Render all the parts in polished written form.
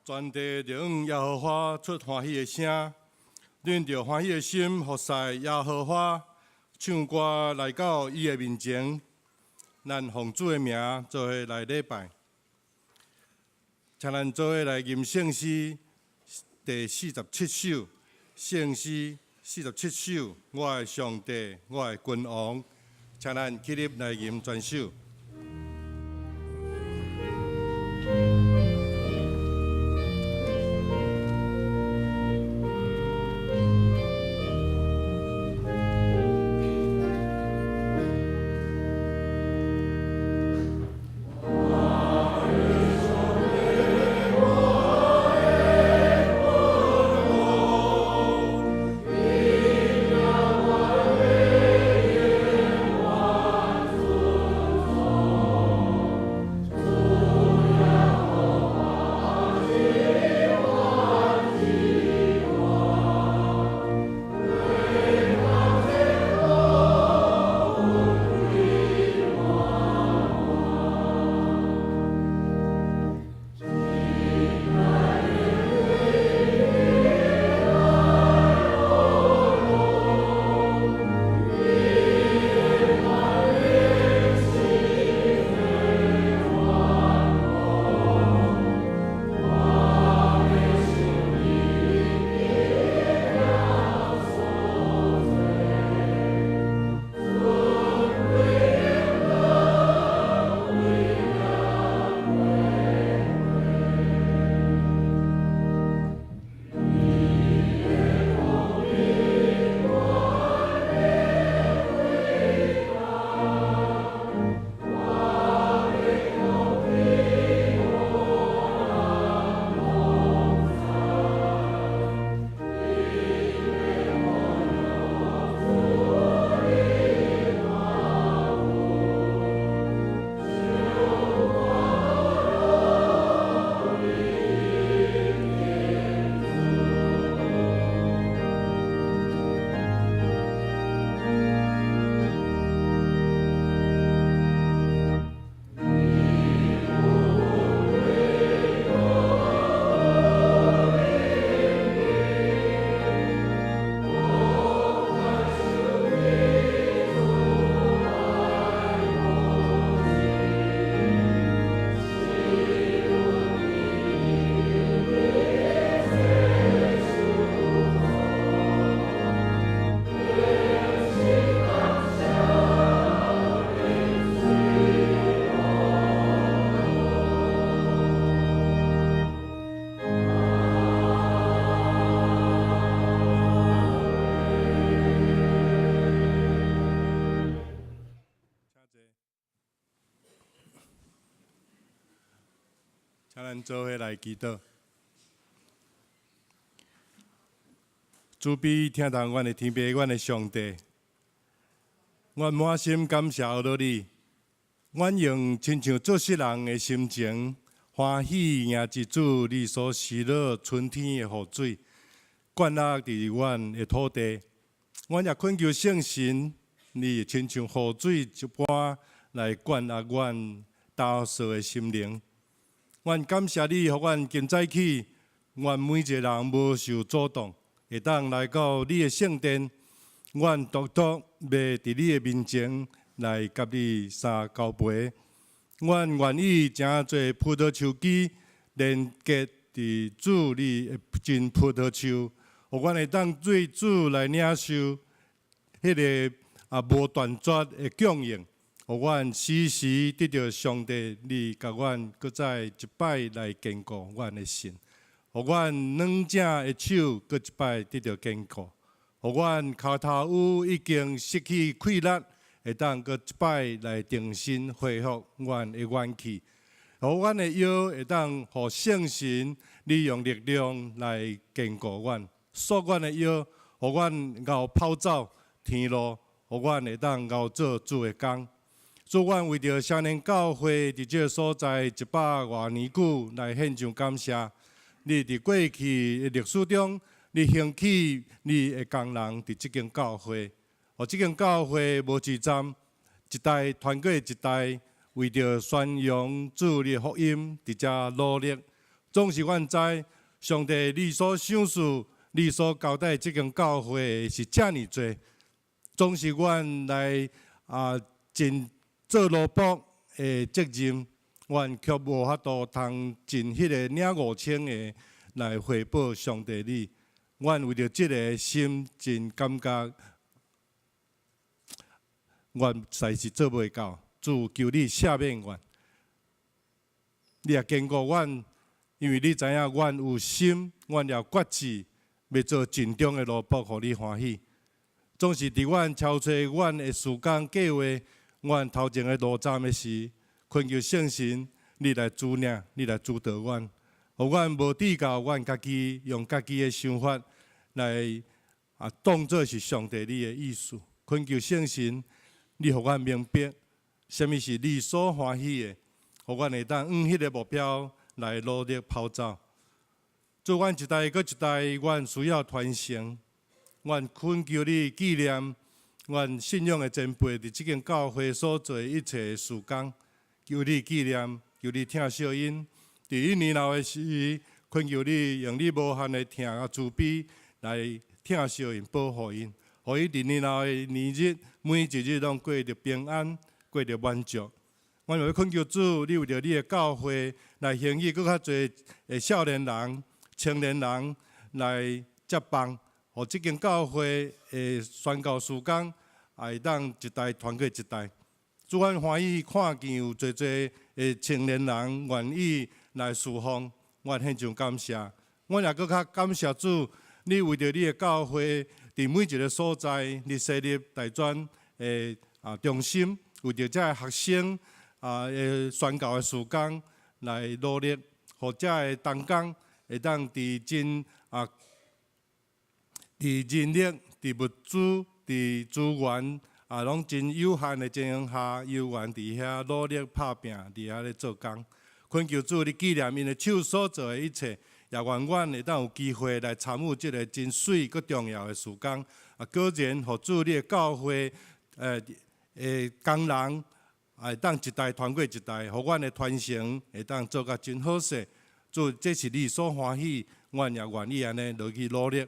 全地著向耶和華出歡喜的聲，恁著歡喜的心服侍耶和華，唱歌來到伊的面前。咱奉主的名做伙來禮拜，請咱做伙來吟聖詩第47首，聖詩四十七首，我的上帝，我的君王，請咱起立來吟全首。請咱做伙來祈禱。慈悲疼痛阮的天父，阮的上帝，阮滿心感謝阿羅你。阮用親像做世人的心情，歡喜迎接主你所施落春天的雨水，灌落佇阮的土地。阮也懇求聖神，你親像雨水一般來灌壓阮焦燥的心靈。阮感謝你，予阮今早起，阮每一个人無受阻擋，會當來到你的聖殿。阮獨獨欲佇你的面前來佮你三交杯。阮願意成做葡萄樹枝，連結佇主你的真葡萄樹，予阮會當對主來領受彼个無斷絕的供應。予阮時時得著上帝，你共阮閣再一擺來堅固阮的信，予阮軟正的手閣一擺得著堅固，予阮跤頭趺已經失去氣力，會當閣一擺來重新恢復阮的元氣，予阮的腰會當予聖神你用力量來堅固阮，束阮的腰，予阮𠢕跑走天路，予阮會當𠢕做主的工。主，阮為著少年教會佇這个所在一百外年久來獻上感謝。你佇過去的歷史中，你興起你的工人佇這間教會，予這間教會無止站，一代傳過一代，為著宣揚主你的福音佇遮努力。總是阮知，上帝你所賞賜、你所交代這間教會是遮爾濟，總是阮來啊盡做奴僕的責任，阮卻無法度通盡彼个領5000个來回報上帝你。阮為著這个心真感覺，阮實在是做袂到。主求你赦免阮，你也堅固阮，因為你知影阮有心，阮也決志欲做盡忠的奴僕，予你歡喜。總是佇阮超出阮的時間計劃，阮頭前的路站的時，懇求聖神，你來主領，你來指導阮，予阮無計較阮家己用家己的想法來啊當做是上帝你的意思。懇求聖神，你予阮明白，啥物是你所歡喜的，予阮會當向彼个目標來努力跑走。主，阮一代閣一代，阮需要傳承。阮懇求你紀念阮信仰的前輩佇這間教會所做的一切的事工，求你紀念，求你疼惜𪜶。佇𪜶年老的時，懇求你用你無限的疼佮慈悲來疼惜𪜶，保護𪜶，予𪜶佇年老的年日，每一日攏過得平安，過得滿足。阮欲懇求主，你為著你的教會來興起閣較濟的少年人、青年人來接棒，予這間教會的宣教事工也會當一代傳過一代。主，阮歡喜看見有濟濟的青年人願意來侍奉，阮獻上感謝。阮也閣較感謝主，你為著你的教會，佇每一个所在，你設立大專的啊中心，為著遮个學生啊的宣教的事工來努力，予遮个同工會當佇真啊，佇人力、佇物資、佇資源啊，攏真有限的情形下，猶原佇遐努力拍拚，佇遐咧做工。懇求主，你紀念𪜶的手所做的一切，也願阮會當有機會來參與這个真媠閣重要的事工。啊，果然，予主你的教會，的工人，會當一代傳過一代，予阮的傳承會當做甲真好勢。主，這是你所歡喜，阮也願意按呢落去努力。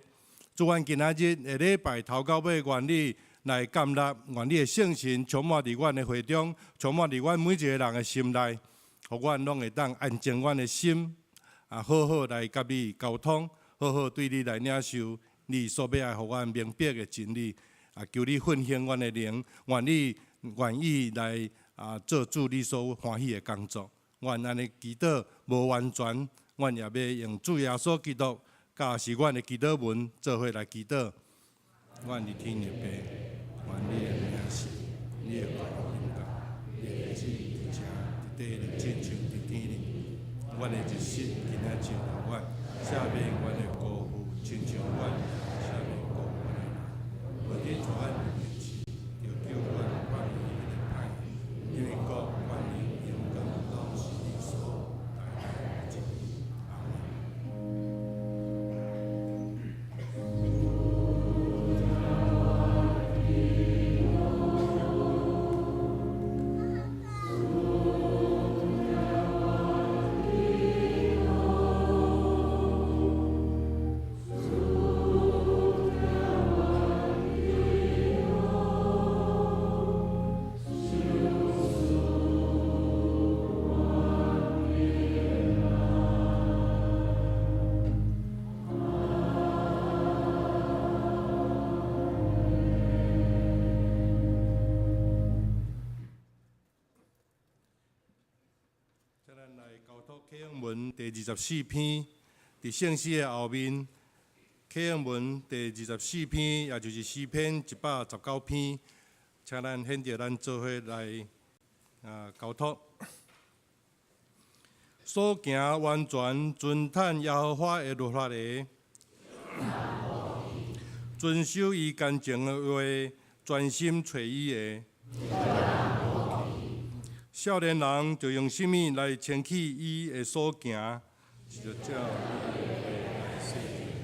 主，阮今仔日的禮拜頭到尾，願你來建立，願你的聖神充滿佇阮的會中，充滿佇阮每一个人的心內，予阮攏會當安靜阮的心，啊，好好來佮你溝通，好好對你來領受你所欲愛予阮明白的真理。啊，求你奮興阮的靈，願你願意來啊做主你所歡喜的工作。阮按呢祈禱無完全，阮也欲用主耶穌基督，佮是阮的祈禱文做伙來祈禱。阮佇天的父，願你的名聖，你的國臨到，你的旨意成佇地裡，親像佇天裡。阮的日食今仔日予阮，赦免阮的過負，親像阮赦免過阮的人。無得帶阮入試，著救阮脫離彼个歹，因為國、權能、榮光，攏是你所代代一阿們。請咱來交託啟應文第24篇，佇聖詩的後面，啟應文第二十四篇，也就是詩篇119篇，請咱獻著咱做伙來啊交託。所行完全遵趁耶和華的律法的，遵守伊乾淨的話，專心揣伊的。少年人著用啥物來清去伊的所行？是著照你的話來細行。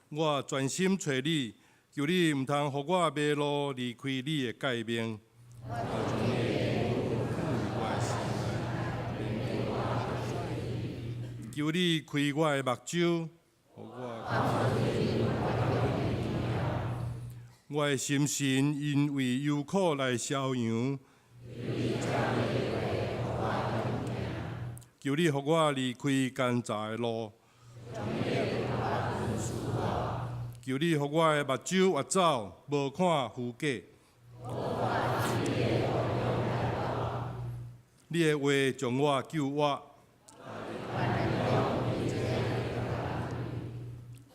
我專心揣你，求你毋通予我迷路離開你的誡命。我將你的言語放佇我的心內，免得我得罪你。求你開我的目睭，予我我的心神因為憂苦來消揚。求你予我離開奸詐的路。求你予我的目睭越走，無看虛假。你的話將我救活。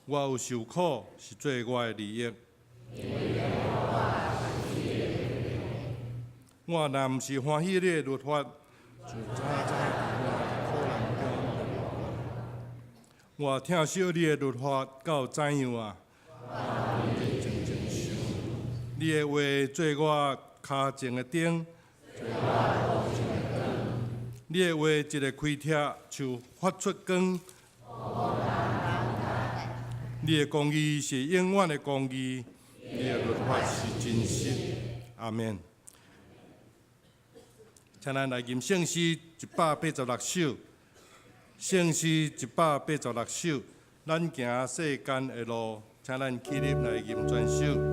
我有受苦是做我的利益。我若毋是歡喜你的律法，就早早佇我苦難中。我疼惜你的律法到怎樣啊？你的話做我跤前的燈，你的話一个開拆就發出光。你的公義是永遠的公義，你的律法是真實。阿們。請咱來吟聖詩186首，聖詩186首，咱行世間的路，請咱起立來吟全首。咱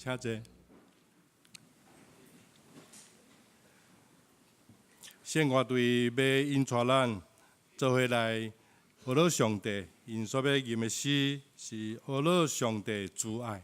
請坐。聖樂隊欲引帶咱做伙來學樂上帝，𪜶所欲吟的詩是學樂上帝慈愛。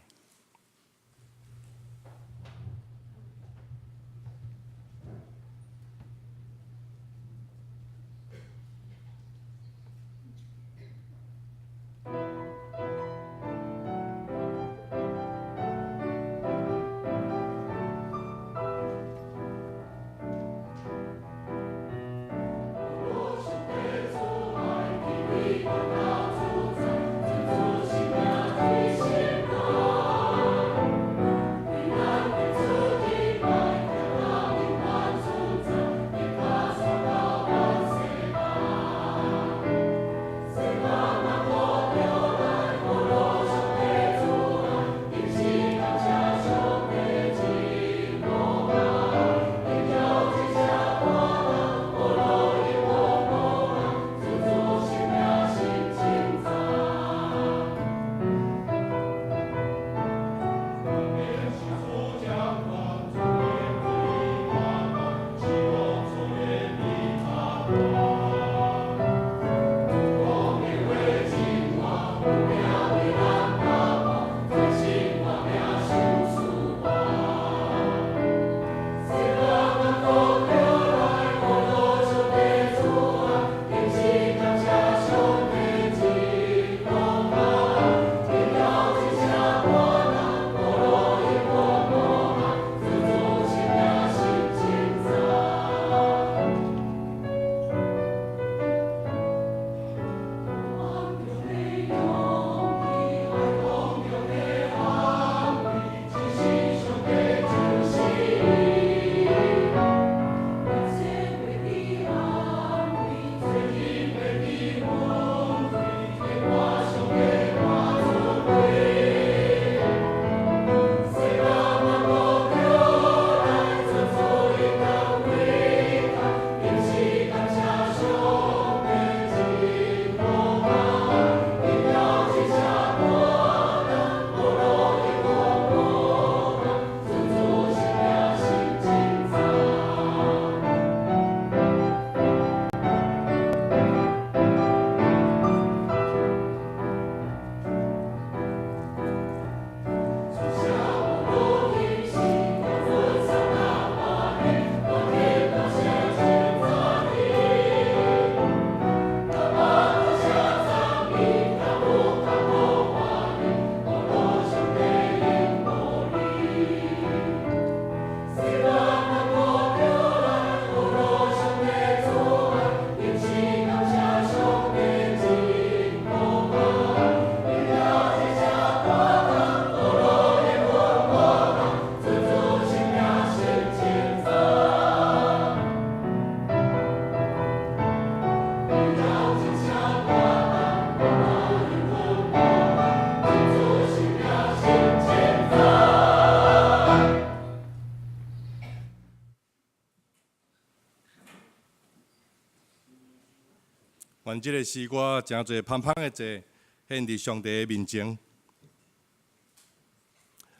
願這個詩歌成做芳芳的祭，獻佇上帝的面前。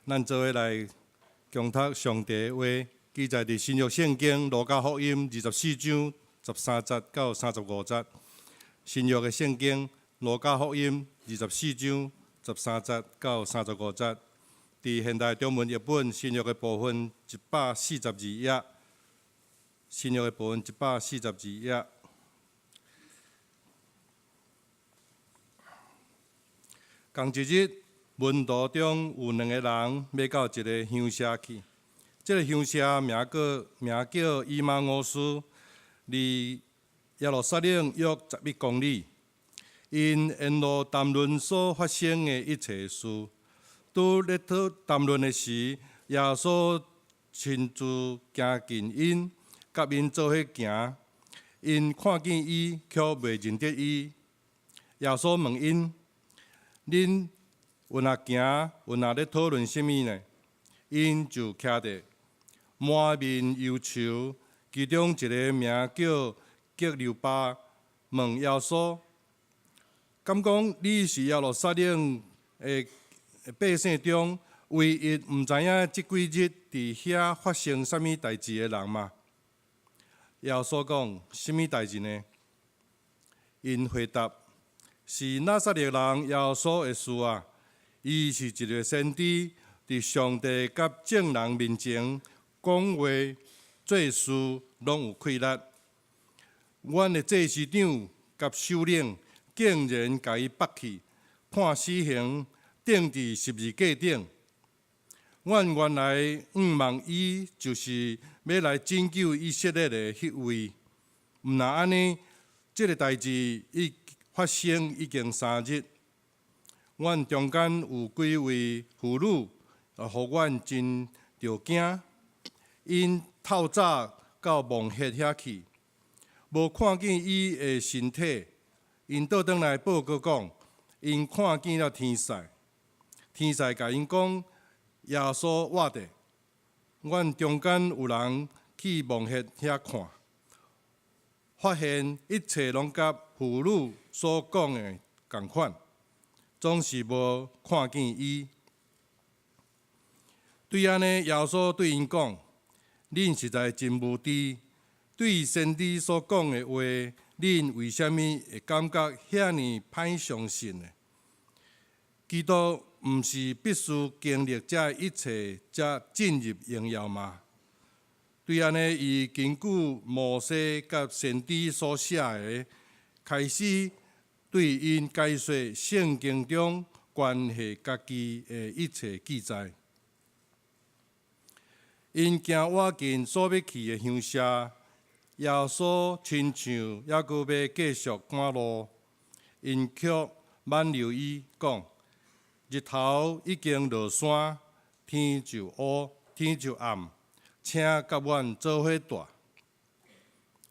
咱做伙來共讀上帝的話，記載佇新約聖經路加福音24章13節到35節。新約的聖經路加福音24章13節到35節，佇現代中文譯本新約的部分142頁，新約的部分142頁。仝一日，門徒中有兩个人欲到一个鄉社去。這个鄉社名叫以馬忤斯，離耶路撒冷約11公里。𪜶沿路談論所發生的一切事。拄咧談論的時，耶穌親自行近𪜶，佮𪜶做伙行。𪜶看見伊，卻袂認得伊。耶穌問𪜶：恁踮遐行，踮遐咧討論啥物呢？𪜶就徛著，滿面憂愁。其中一个名叫革流巴，問耶穌：敢講你是耶路撒冷的百姓中，唯一毋知影這幾日佇遐發生啥物代誌的人嗎？耶穌講：啥物代誌呢？𪜶回答：是拿撒勒人耶穌的事啊！伊是一个先知，佇上帝佮眾人面前講話、做事攏有氣力。阮的祭司長佮首領竟然共伊縛去，判死刑，釘佇十字架頂。阮原來向望伊就是欲來拯救以色列的彼位，毋若按呢，這个代誌已發生已經3日。阮中間有幾位婦女，予阮真著驚。𪜶透早到墓穴遐去，無看見伊的身體。𪜶倒轉來報告講，𪜶看見了天使，天使共𪜶講，耶穌活著。阮中間有人去墓穴遐看，發現一切攏佮婦女所講的仝款，總是無看見伊。對按呢，耶穌對𪜶講：恁實在真無知，對先知所講的話，恁為啥物會感覺遐爾歹相信呢？基督毋是必須經歷這一切，才進入榮耀嗎？對按呢，伊根據摩西佮先知所寫的，開始對𪜶解說聖經中關係家己的一切記載。𪜶行倚近所欲去的鄉社，耶穌親像猶閣欲繼續趕路，𪜶卻挽留伊講：日頭已經落山，天就烏，天就暗，請佮阮做伙蹛。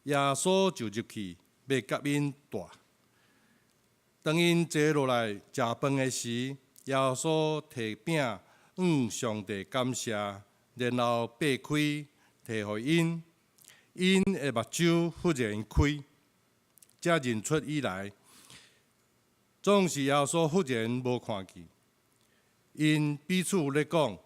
耶穌就入去，欲佮𪜶蹛。當𪜶坐落來食飯的時，耶穌提餅，向上帝感謝，然後擘開，提予𪜶，𪜶的目睭忽然開，才認出伊來。總是耶穌忽然無看見。𪜶彼此咧講，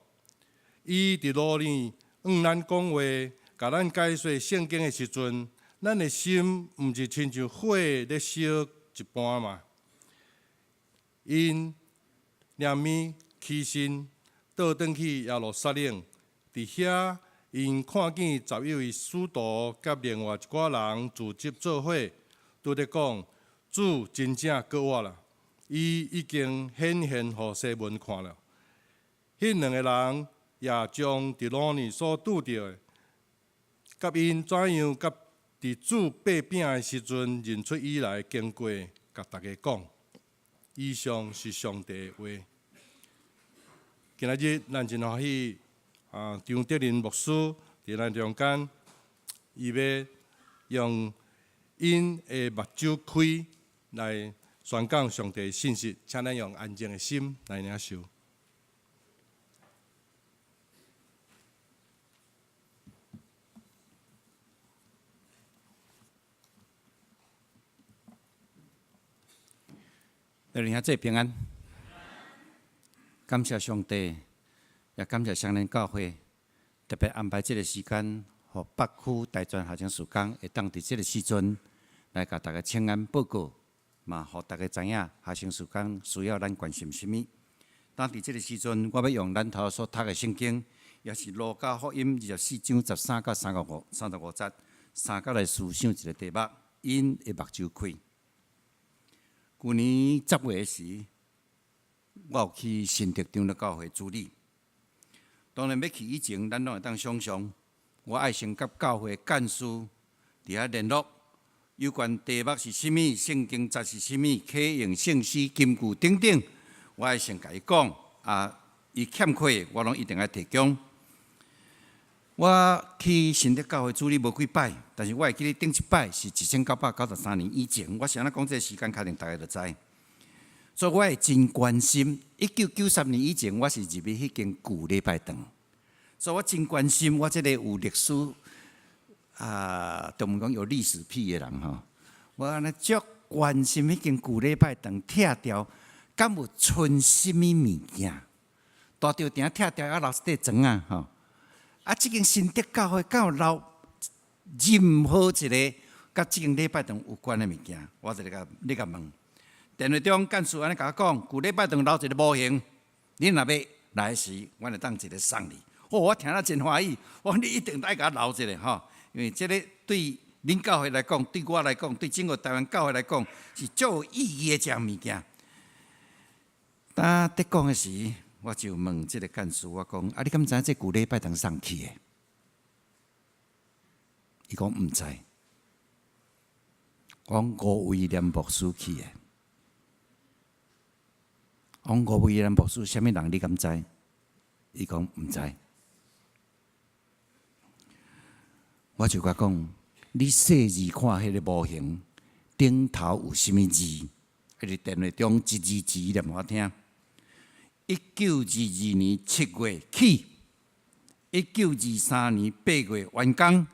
伊佇路裡向咱講話，共咱解說聖經的時陣，咱的心毋是親像火咧燒一般嗎？𪜶連暝起身，倒轉去耶路撒冷，佇遐，𪜶看見11位使徒佮另外一寡人聚集做伙，拄咧講：主真正閣活啦！伊已經顯現予西門看了。彼兩个人也將佇路裡所拄著的，佮𪜶怎樣佮佇主擘餅的時陣認出伊來的經過，共大家講。以上是上帝的話。今仔日咱真歡喜啊，張德仁牧師佇咱中間，伊欲用𪜶的目睭開來宣講上帝的信息，請咱用安靜的心來領受。各位兄弟平安，感謝上帝，也感謝雙連教會特別安排這个時間，予北區大專學生事工會當佇這个時陣來共大家請安報告，嘛予大家知影學生事工需要咱關心啥物。當佇這个時陣，我欲用咱頭所讀的聖經，也是路加福音24章13到3535節，三角來思想一个題目：𪜶的目睭開。舊年10月時，我有去新竹長老教會主禮。當然欲去以前，咱攏會當想像，我愛先佮教會幹事佇遐聯絡，有關題目是啥物、聖經節是啥物、啟用聖詩金句等等，我愛先共伊講。啊，伊欠缺的，我攏一定愛提供。我去新竹教會主禮無幾擺，但是我會記得頂一擺是1993年以前。我是按怎講這个時間，可能大家就知。所以我會真關心。1993年以前，我是入去彼間舊禮拜堂，所以我真關心我這个有歷史啊，中文講有歷史癖的人吼。我按呢足關心彼間舊禮拜堂拆掉，敢有賰啥物物件？大稻埕拆掉猶留一塊磚仔吼。啊，這間新德教會敢有留任何一个佮這間禮拜堂有關的物件？我就咧共咧共問。電話中幹事按呢共我講，舊禮拜堂留一个模型，恁若欲來時，阮會當一个送你。哦，我聽了真歡喜，我講你一定愛共我留一个吼，因為這个對恁教會來講，對我來講，對整個台灣教會來講，是足有意義的一項物件。當佇講的時，我就問這个幹事，我講：啊，你敢知影這舊禮拜堂啥起的？伊講毋知。我講吳威廉牧師起的。我講吳威廉牧師啥物人？你敢知？伊講毋知。我就共講，你細字看彼个模型頂頭有啥物字？彼個電話中一字一字念予我聽。1922年7月起，1923年8月完工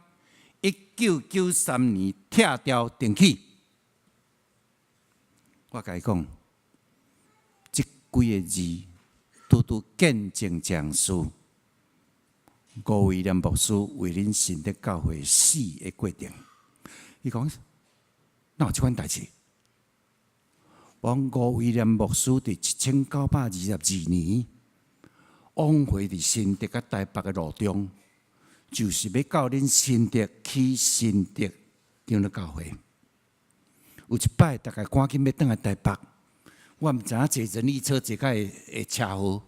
，1993年拆掉重起。我共伊講，這幾个字拄拄見證這項事。吳威廉牧師為恁新德教會死的過程。伊講，哪有這款代誌？我講吳威廉牧師佇1922年往回佇新竹佮台北的路中，就是欲到恁新竹起新竹長老教會。有一擺，大概趕緊欲轉來台北，我毋知影坐人力車坐較會會車禍，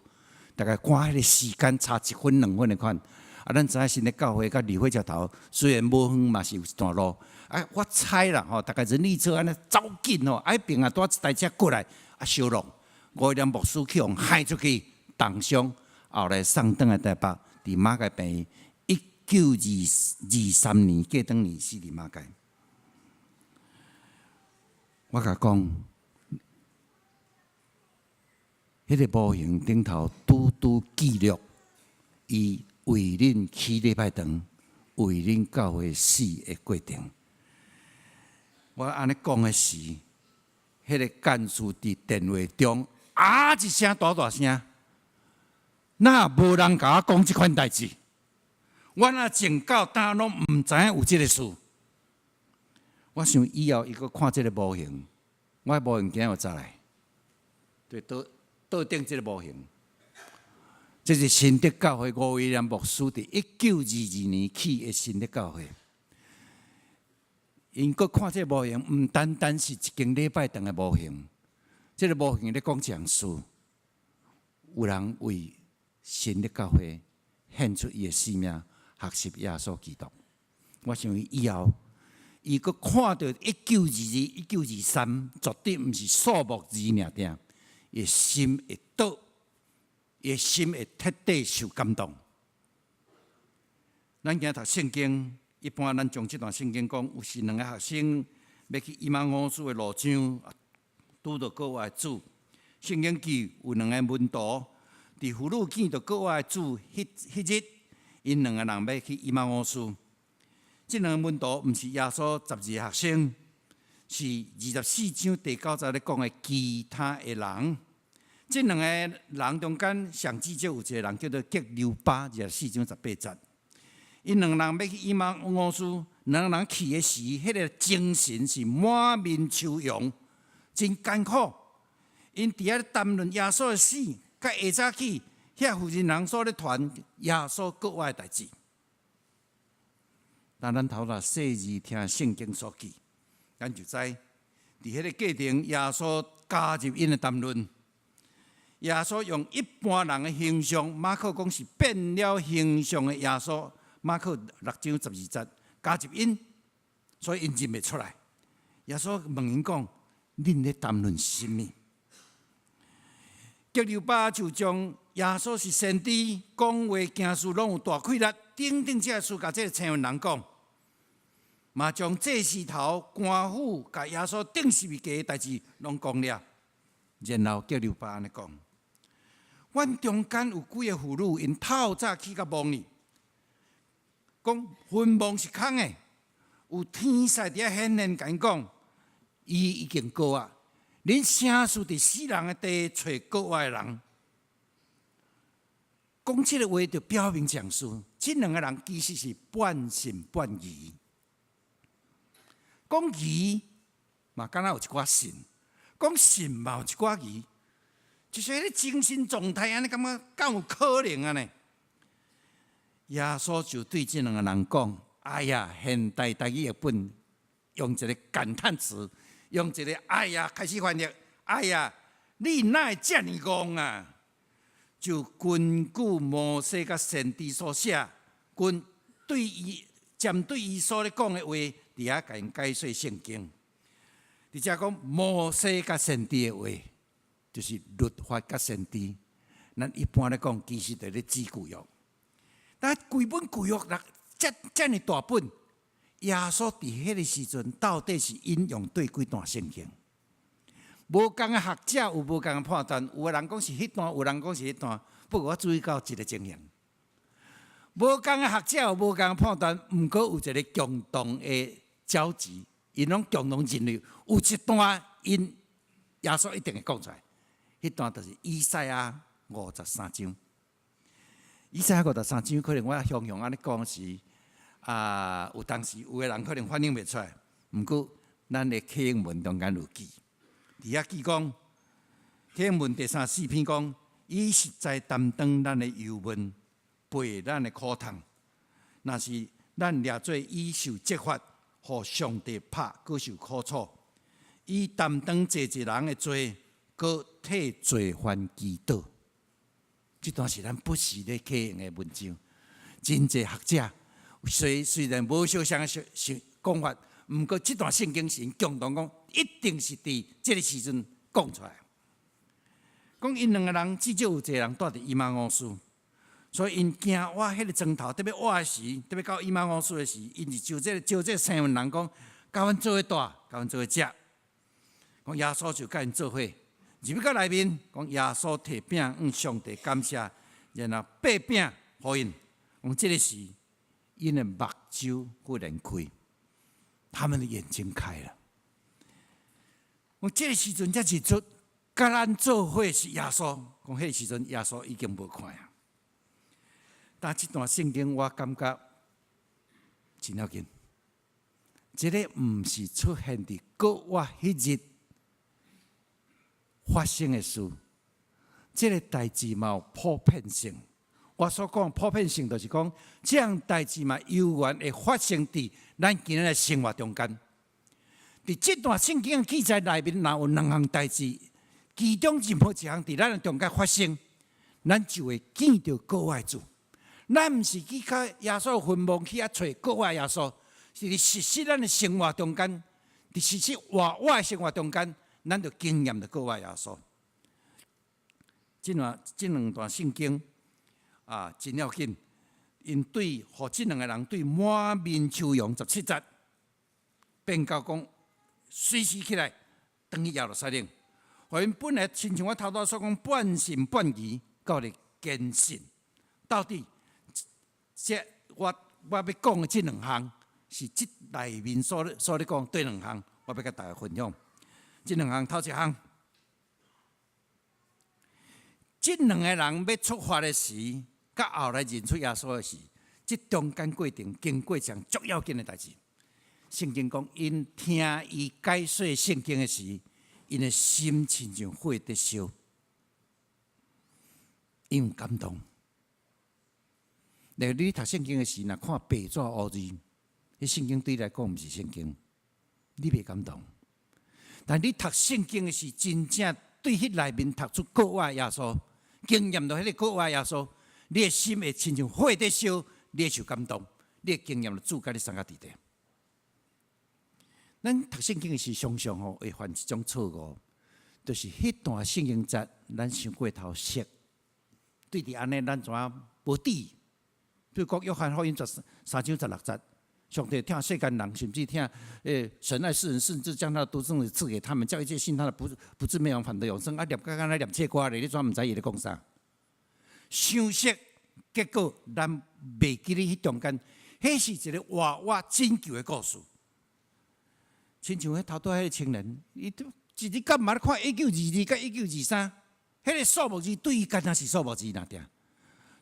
大概趕彼个時間差一分兩分的款。啊，咱知影新德教會佮二火車頭雖然無遠嘛是有一段路。啊，我猜啦吼，大概人力車按呢走緊吼，啊彼爿啊拄仔一台車過來，啊相挵，吳威廉牧師去予害出去，重傷，後來送轉來台北，佇馬偕病院，1923年過轉年死佇馬偕。我共講，彼个模型頂頭拄拄記錄，伊為恁起禮拜堂，為恁教會死的過程。我按呢講的時，彼个幹事佇電話中啊一聲大大聲，哪無人共我講這款代誌？我若從到今攏毋知影有這个事。我想以後伊閣看這个模型，我的模型今仔有載來，對，桌桌頂這个模型，這是新德教會吳威廉牧師佇1922年起的新德教會。𪜶閣看這个模型，毋單單是一間禮拜堂的模型，這个模型咧講一項事，有人為新德教會獻出伊的生命，學習耶穌基督。我想伊以後，伊閣看著一九二二、1923，絕對毋是數目字爾爾，伊的心會倒，伊的心會徹底受感動。咱今日讀聖經，一般咱將這段聖經講，有時兩个學生欲去以馬忤斯的路上，拄著閣活的主。聖經記有兩个門徒，佇婦女見著閣活的主，彼彼日，𪜶兩个人欲去以馬忤斯。這兩个門徒毋是耶穌12个學生，是24章第9節咧講的其他的人。這兩個人中間，上至少有一個人叫做革流巴，24章18節。𪜶兩个人欲去以馬忤斯，兩个人去的時，彼个精神是滿面愁容，真艱苦。𪜶佇遐咧談論耶穌的死，佮下早起遐附近人所咧傳耶穌復活的代誌。但咱頭若細膩聽聖經所記，咱就知佇彼个過程，耶穌加入𪜶的談論。耶穌用一般人的形象，馬可講是變了形象的耶穌。馬可6章12節加入𪜶，所以𪜶認袂出來。耶穌問𪜶講：恁咧談論啥物？革流巴就將耶穌是先知，講話行事攏有大氣力，等等這个事，共這个青年人講，嘛將祭司頭、官府共耶穌釘十字架的代誌攏講了。然後革流巴按呢講：阮中間有幾个婦女，𪜶透早起佮墓裡，講墳墓是空的，有天使佇遐顯現，共𪜶講，伊已經復活。恁啥事佇死人的地揣閣活的人？講這个話就表明一項事，這兩个人其實是半信半疑。講疑嘛，敢若有一寡信；講信嘛有一寡疑，就是彼个精神狀態按呢，感覺敢有可能按呢？耶穌就對這兩个人講：哎呀，現代台語譯本用一个感嘆詞，用一个哎呀開始翻譯，哎呀，你哪會遮爾戇啊？就根據摩西佮先知所寫，跟對伊針對伊所咧講的話，佇遐共𪜶解說聖經。佇遮講摩西佮先知的話，就是律法佮先知。咱一般咧講，其實就咧指舊約。但規本舊約來遮遮爾大本，耶穌佇彼个時陣到底是引用佗幾段聖經？無仝的學者有無仝的判斷，有的人講是彼段，有人講是彼段。不過我注意到一个情形，無仝的學者有無仝的判斷，毋過有一个共同的交集，𪜶攏共同認為有一段𪜶耶穌一定會講出來，彼段就是以賽亞五十三章。以賽亞五十三章可能我雄雄按呢講時，啊，有當時有的人可能反應袂出來，毋過咱的啟應文中間有記。佇遐記講，啟應文第三四篇講，伊實在擔當咱的憂悶，背咱的苦痛。若是咱掠做伊受責罰，予上帝拍，閣受苦楚。伊擔當濟濟人的罪，閣替罪犯祈禱。這段是咱不時咧啟用的文章。真濟學者雖雖然無相仝的講法，毋過這段聖經是𪜶共同講，一定是佇這个時陣講出來。講𪜶兩个人至少有一个人蹛佇以馬忤斯，所以𪜶行倚彼个磚頭，特別倚的時，特別到以馬忤斯的時，𪜶是就這個生問人講，共阮做伙蹛，共阮做伙食。講耶穌就共𪜶做伙，入去到內面，講耶穌提餅向上帝感謝，然後擘餅予𪜶。講這个時，𪜶的目睭忽然開，他們的眼睛開了。講這个時陣才認出，共咱做伙是耶穌。講彼个時陣耶穌已經無看啊。但這段聖經我感覺真要緊，這个毋是出現佇閣活彼日發生的事，這个代誌嘛有普遍性。我所講普遍性，就是講這項代誌嘛猶原會發生佇咱今仔的生活中間。佇這段聖經的記載內面，若有兩項代誌，其中任何一項佇咱的中間發生，咱就會見著閣活的主。咱毋是去到耶穌墳墓去遐揣閣活耶穌，是佇實實咱的生活中間，佇實實活活的生活中間，咱就經驗著閣活耶穌。這兩段聖經啊，真要緊，𪜶對予這兩个人對滿面愁容17節，變到講隨時起來，轉去耶路撒冷。予𪜶本來親像我頭拄所講半信半疑，到咧堅信。到底這我欲講的這兩項，是這內面所咧講佗兩項，我欲共大家分享。這兩項頭一項，這兩个人欲出發的時，佮後來認出耶穌的時，這中間過程經過一項足要緊的代誌。聖經講，𪜶聽伊解說聖經的時，𪜶的心親像火佇燒，𪜶有感動。例如你讀聖經的時，若看白紙烏字，彼聖經對你來講毋是聖經，你袂感動。但你讀聖經的時，真正對彼內面讀出閣活耶穌，經驗著彼个閣活耶穌，你的心會親像火佇燒，你會受感動，你會經驗著主共你相佮佇咧。咱讀聖經的時，常常吼會犯一種錯誤，就是彼段聖經節，咱傷過頭熟，對佇按呢，咱怎影無注意？比如講，約翰福音13章16節，上帝疼世間人，甚至疼神愛世人，甚至將他的獨生子賜給他們，叫一切信他的不至滅亡，反得永生。啊，念甲敢若念冊歌咧，你怎毋知伊咧講啥？傷熟，結果咱袂記得彼中間，彼是一个活活拯救的故事。親像彼頭拄仔彼个青年，伊都一日干嘛咧看1922佮1923，彼个數目字對伊敢若是數目字爾爾。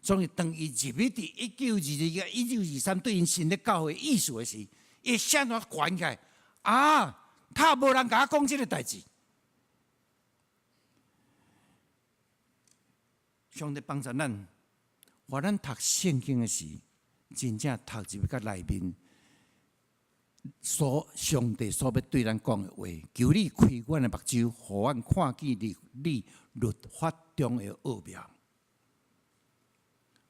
所以當伊入去佇1922、1923對𪜶新的教會意思的時，伊聲怎懸起來？啊！他無人共我講這个代誌。上帝幫助咱，予咱讀聖經的時，真正讀入去較內面，所上帝所欲對咱講的話，求你開阮的目睭，予阮看見你你律法中的奧妙。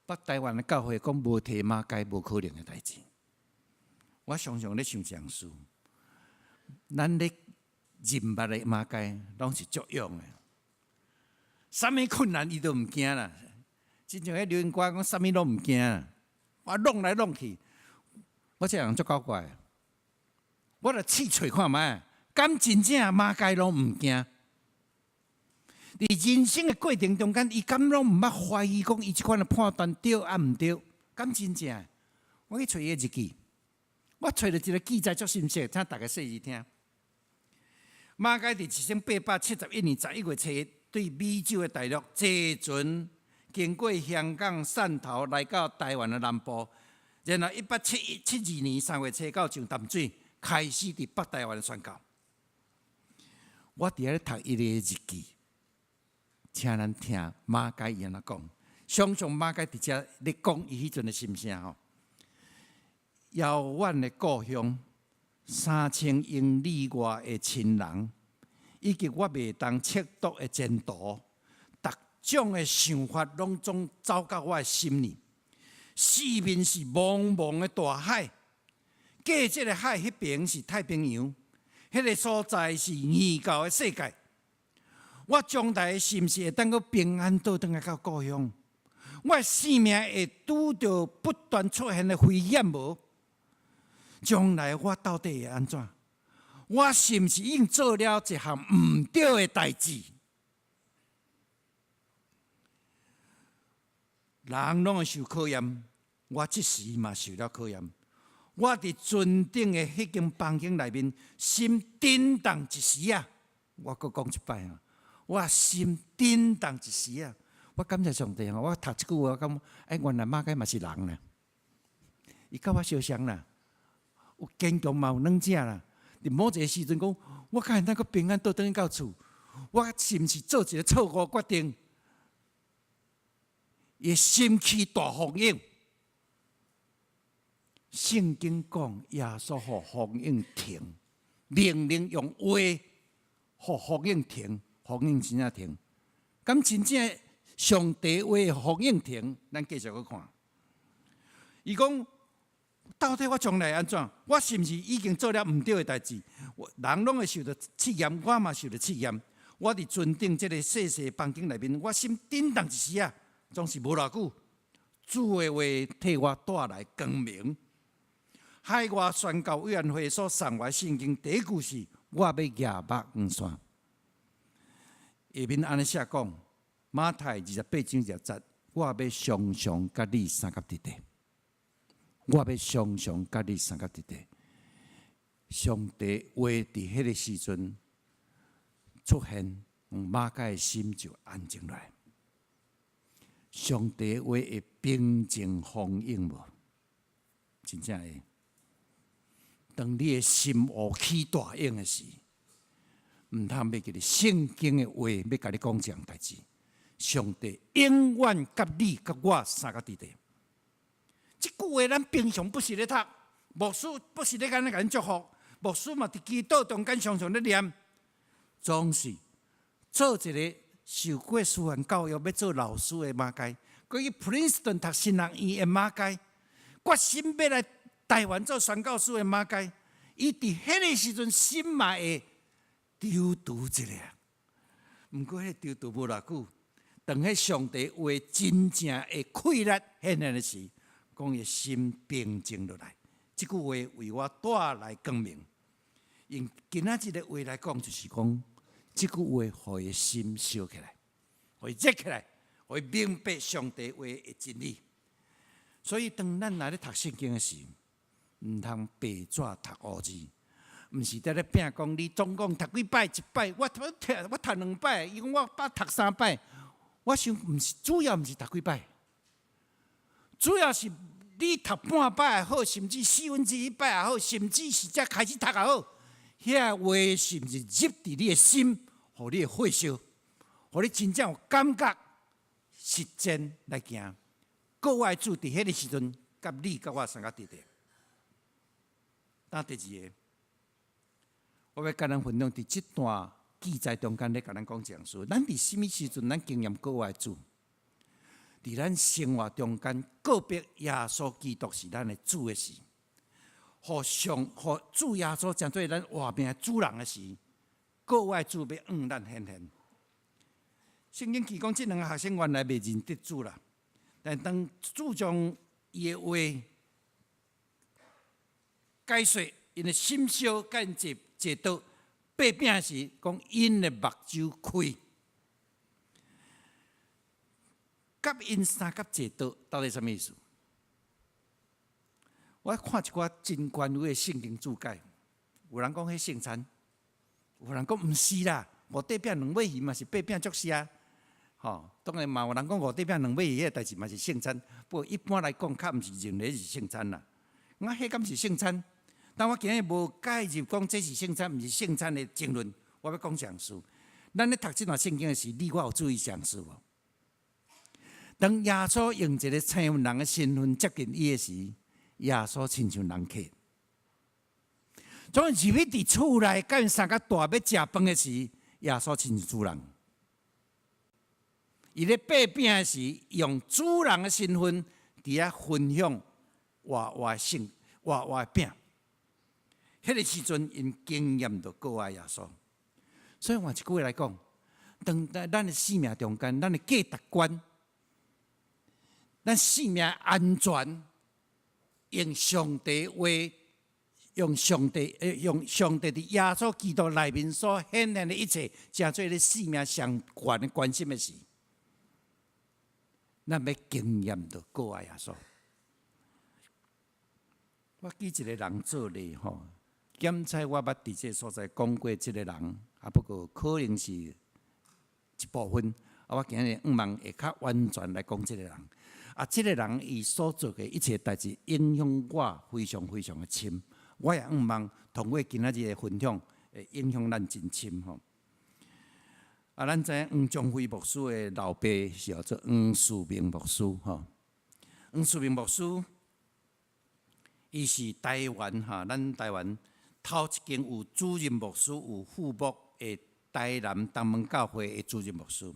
北台灣的教會講無提馬偕無可能的代誌，我常常咧想這樣事。咱咧認捌的馬偕攏是足勇的，啥物困難伊都毋驚啦。親像彼流行歌講，啥物攏毋驚，我弄來弄去，我這人足古怪的，我來試揣看覓，敢真正馬偕攏毋驚？佇人生的過程中間，伊敢攏毋捌懷疑講伊這款的判斷對抑毋對？敢真正？我去揣伊的日記，我揣著一个記載足深切，請大家細緻聽。馬偕佇1871年11月7日，對美洲的大陸坐船經過香港、汕頭，來到台灣的南部，然後1872年3月初九上淡水，開始佇北台灣宣教。我佇遐咧讀伊的日記。請咱聽馬偕伊按怎講，想像馬偕佇遮咧講伊彼陣的心聲吼。遙遠的故鄉，3000英里外的親人，以及我袂當測度的前途，逐種的想法攏總走到我的心裡。四面是茫茫的大海，過這个海彼邊是太平洋，彼个所在是異教的世界。我將來是毋是會當閣平安倒轉來到故鄉？我的性命會拄著不斷出現的危險無？將來我到底會按怎？我是毋是已經做了一項毋對的代誌？人攏會受考驗，我這時嘛受了考驗。我佇船頂的彼間房間內面，心震動一時仔！我閣講一擺啊！我心震動一時仔！我感謝上帝吼！我讀這句話，我感覺欸，原來馬偕嘛是人啦，伊佮我相像啦，有堅強嘛有軟弱啦。佇某一个時陣講，我敢會當閣平安倒轉去到厝？我是毋是做一个錯誤決定？伊心起大風湧。聖經講耶穌予風湧停，命令用話予風湧停。風湧真正停，敢真正上帝話風湧停？咱繼續閣看。伊講到底我將來按怎？我是毋是已經做了毋對的代誌？人攏會受著試驗，我嘛受著試驗。我佇船頂這个細細房間內面，我心震動一時仔，總是無偌久。主的話替我帶來光明。海外宣教委員會所送我的聖經第一句是：我欲舉目遠山。下面按呢寫講，馬太28章20節，我欲常常佮你相佮佇咧，我欲常常佮你相佮佇咧。上帝話佇彼个時陣出現，馬偕的心就安靜落來。上帝話會平靜風湧無？真正會。當你的心烏起大湧的時，毋通袂記得聖經的話，欲共你講這項代誌。上帝永遠佮你佮我相佮佇咧。這句話咱平常不時咧讀，牧師不時咧按呢共咱祝福，牧師嘛佇祈禱中間常常咧念，總是做一个受過師範教育欲做老師的馬偕，閣去普林斯頓讀神學院的馬偕，決心欲來台灣做宣教師的馬偕，伊佇彼个時陣心嘛會躊躇一下，毋過彼个躊躇無偌久，當彼上帝話真正會氣力顯現的時，講伊心平靜落來。這句話為我帶來光明。用今仔日的話來講，就是講這句話，予伊心燒起來，予伊熱起來，予伊明白上帝話的真理。所以，當咱來咧讀聖經的時，毋通白紙讀烏字。毋是佇咧拼講，你總共讀幾擺？一擺，我讀我讀兩擺，伊講我捌讀三擺。我想毋是主要，毋是讀幾擺，主要是你讀半擺也好，甚至四分之一擺也好，甚至是才開始讀也好，遐話是毋是入佇你的心，予你的火燒，予你真正有感覺，實踐來行。閣活的主佇彼个時陣，佮你佮我相佮佇咧。當第二个，我欲佮咱分享佇這段記載中間咧，共咱講一件事。咱佇啥物時陣，咱經驗閣活的主？佇咱生活中間，告別耶穌基督是咱的主的時，予上予主耶穌成做咱活命的主人的時，閣活的主欲向咱顯現。聖經記講，這兩个學生原來袂認得主啦，但當主將伊的話解說，𪜶的心燒，共𪜶坐坐倒擘餅時，講𪜶的目睭開。佮𪜶相佮坐桌，到底啥物意思？我看一寡真權威的聖經注解，有人講彼聖餐，有人講毋是啦，五塊餅兩尾魚嘛是擘餅祝謝，吼，當然嘛有人講五塊餅兩尾魚彼个代誌嘛是聖餐，不過一般來講較毋是認為是聖餐啦。我彼敢是聖餐？但我今日無介入講這是聖餐，毋是聖餐的爭論。我欲講一件事，咱咧讀這段聖經的時，你我有注意一件事無？當耶穌用一个青雲人的身份接近伊的時，耶穌親像人客。總入去佇厝內，佮𪜶相佮蹛欲食飯的時，耶穌親像主人。伊咧擘餅的時，用主人的身份佇遐分享活活的聖活活的餅。彼个時陣，𪜶經驗著閣活耶穌。所以換一句話來講，當咱的生命中間，咱的價值觀，咱生命安全，用上帝話，用上帝，用上帝佇耶穌基督內面所顯現的一切，成做你生命上懸的關心的事，咱欲經驗著閣活耶穌。我舉一个人做例吼，檢採我捌佇這个所在講過這个人，啊，不過可能是一部分。啊，我今日向望會較完全來講這个人。啊，這个人伊所做的一切代誌，影響我非常非常的深。我也向望通過今仔日的分享，會影響咱真深吼。啊，咱知影黃宗輝牧師的老爸是叫做黃世明牧師吼。黃世明牧師，伊是台灣哈，咱台灣頭一間有主任牧師、有副牧的台南東門教會的主任牧師。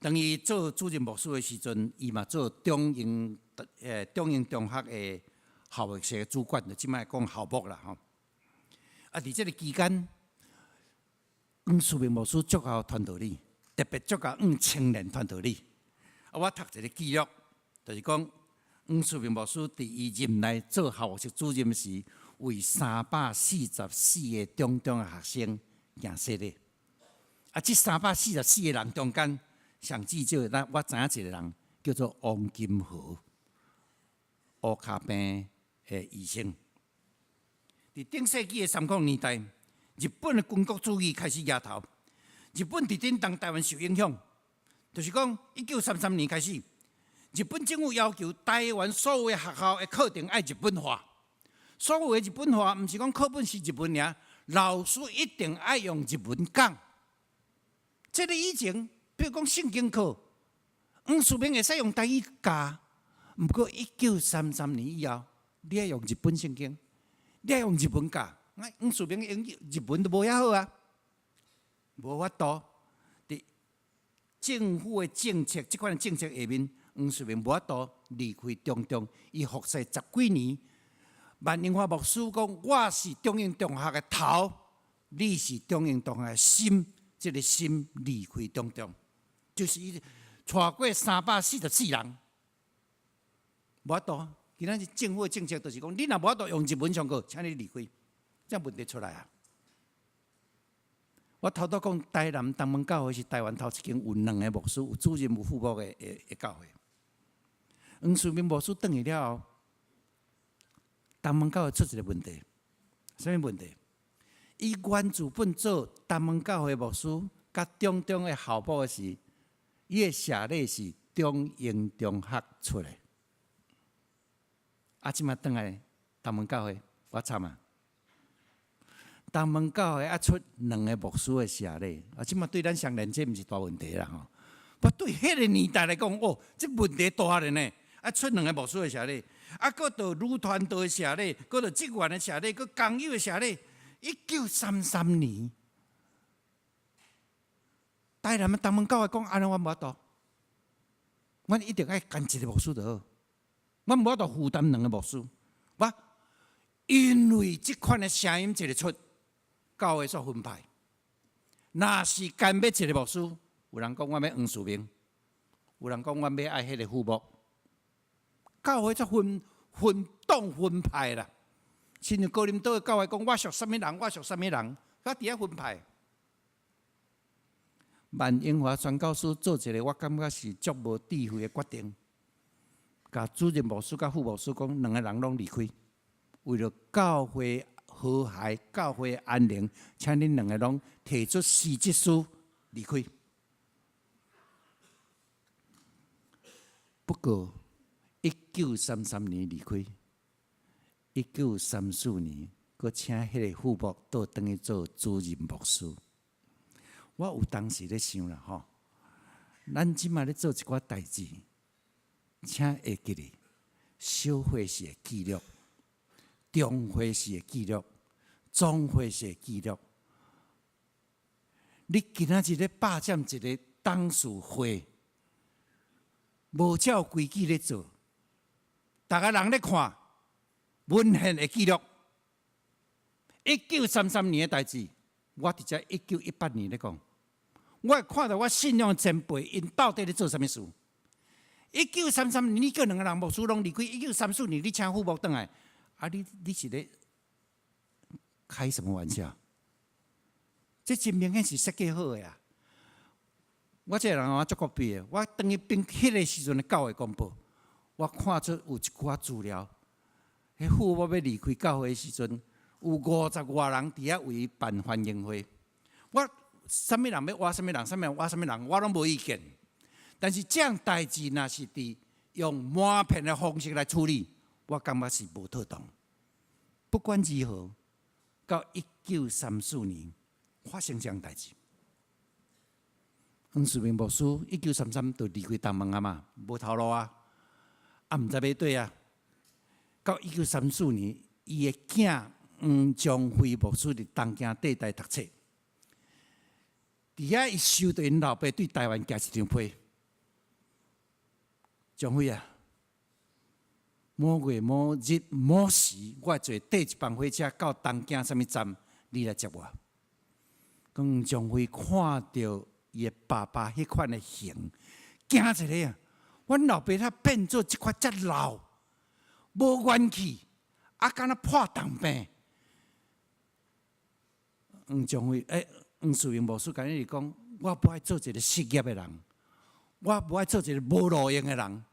當伊做主任牧師的時陣，伊嘛做中英中英中學的校牧室主管，就這擺講校牧啦吼。啊，佇這个期間，黃世明牧師足𠢕傳道理，特別足𠢕向青年傳道理。啊，我讀一个記錄，就是講黃世明牧師佇伊任內做校牧室主任時，為344個中中的學生行洗禮。啊，這344個人中間，上至少咱我知影一个人叫做王金河，烏跤病的醫生。佇頂世紀的30年代，日本的軍國主義開始抬頭，日本佇頂當台灣受影響，就是講1933年開始，日本政府要求台灣所有的學校的課程愛日本化，所謂的日本化，毋是講課本是日文爾，老師一定愛用日文講。這个以前，比如講聖經課，黃世明會使用台語教，毋過1933年以後，你愛用日本聖經，你愛用日文教，黃世明英語日文都無遐好啊，無法度。佇政府的政策，這款的政策下面，黃世明無法度離開中中，伊服侍十幾年。萬榮華牧師講：我是中英中學的頭，你是中英中學的心，這个心離開中中，就是伊帶過344人，無法度。今仔日政府的政策就是講，你若無法度用日文上課，請你離開，這問題出來啊！我頭拄講台南東門教會是台灣頭一間有兩个牧師、有主任、有副牧的教會。黃世明牧師轉去了後，東門教會出一个問題，啥物問題？伊原自本做東門教會牧師，佮中中的校牧的時，伊的學歷是中英中學出來。啊，這馬轉來東門教會，我慘啊！東門教會啊出兩个牧師的謝禮，啊，這馬對咱雙連這毋是大問題啦吼。不對彼个年代來講，哦，這問題大咧呢。啊，出兩个牧師的謝禮，啊，閣著女傳道的謝禮，閣著職員的謝禮，閣工友的謝禮。1933年，台南的東門教會講，按呢阮無法度，阮一定愛干一个牧師就好，阮無法度負擔兩个牧師。我因為這款的聲音一个出，教會煞分派。若是干欲一个牧師，有人講阮欲黃世明，有人講阮欲愛彼个副牧，教會才分分黨分派啦。親像哥林多的教會講，我屬啥物人，我屬啥物人，佮佇遐分派。萬榮華宣教師做一个，我感覺是足無智慧的決定，共主任牧師佮副牧師講，兩个人攏離開，為著教會和諧、教會安寧，請恁兩个攏提出辭職書離開。不過，1933年離開，1934年，閣請彼个副牧倒轉去做主任牧師。我有當時咧想啦吼，咱這馬咧做一寡代誌，請會記得，小會是會記錄，中會是會記錄，總會是會記錄。你今仔日咧霸佔一个董事會，無照規矩咧做，逐个人咧看，文獻會記錄。1933年的代誌，我佇遮1918年咧講。我會看著我信仰前輩，𪜶到底咧做啥物事？1933年，你叫兩个人牧師攏離開；1934年，你請副牧轉來，啊你！你是咧開什麼玩笑？這真明顯是設計好的啊！我這个人我足孤僻的，我當去編彼个時陣的教會公報，我看出有一寡資料。彼副牧欲離開教會的時陣，有五十外人佇遐為伊辦歡迎會。我啥物人欲挖啥物人，啥物人挖啥物人，我攏無意見。但是這項代誌若是佇用瞞騙的方式來處理，我感覺是無妥當。不管如何，到1934年發生這項代誌，黃世明牧師1933就離開東門啊嘛，無頭路啊，啊毋知欲佗啊。到1934年，伊的囝黃章輝牧師佇東京帝大讀冊。佇遐伊收著𪜶老爸對台灣寄一張批，章輝啊，某月某日某時，我會坐第一班火車到東京啥物站，你來接我。講章輝看著伊的爸爸彼款的形，驚一个啊！阮老爸他變做這款遮老，無元氣，啊，敢若破重病。黃章輝，欸，黃世明牧師共伊講，我無愛做一个失業的人，我無愛做一个無路用的人。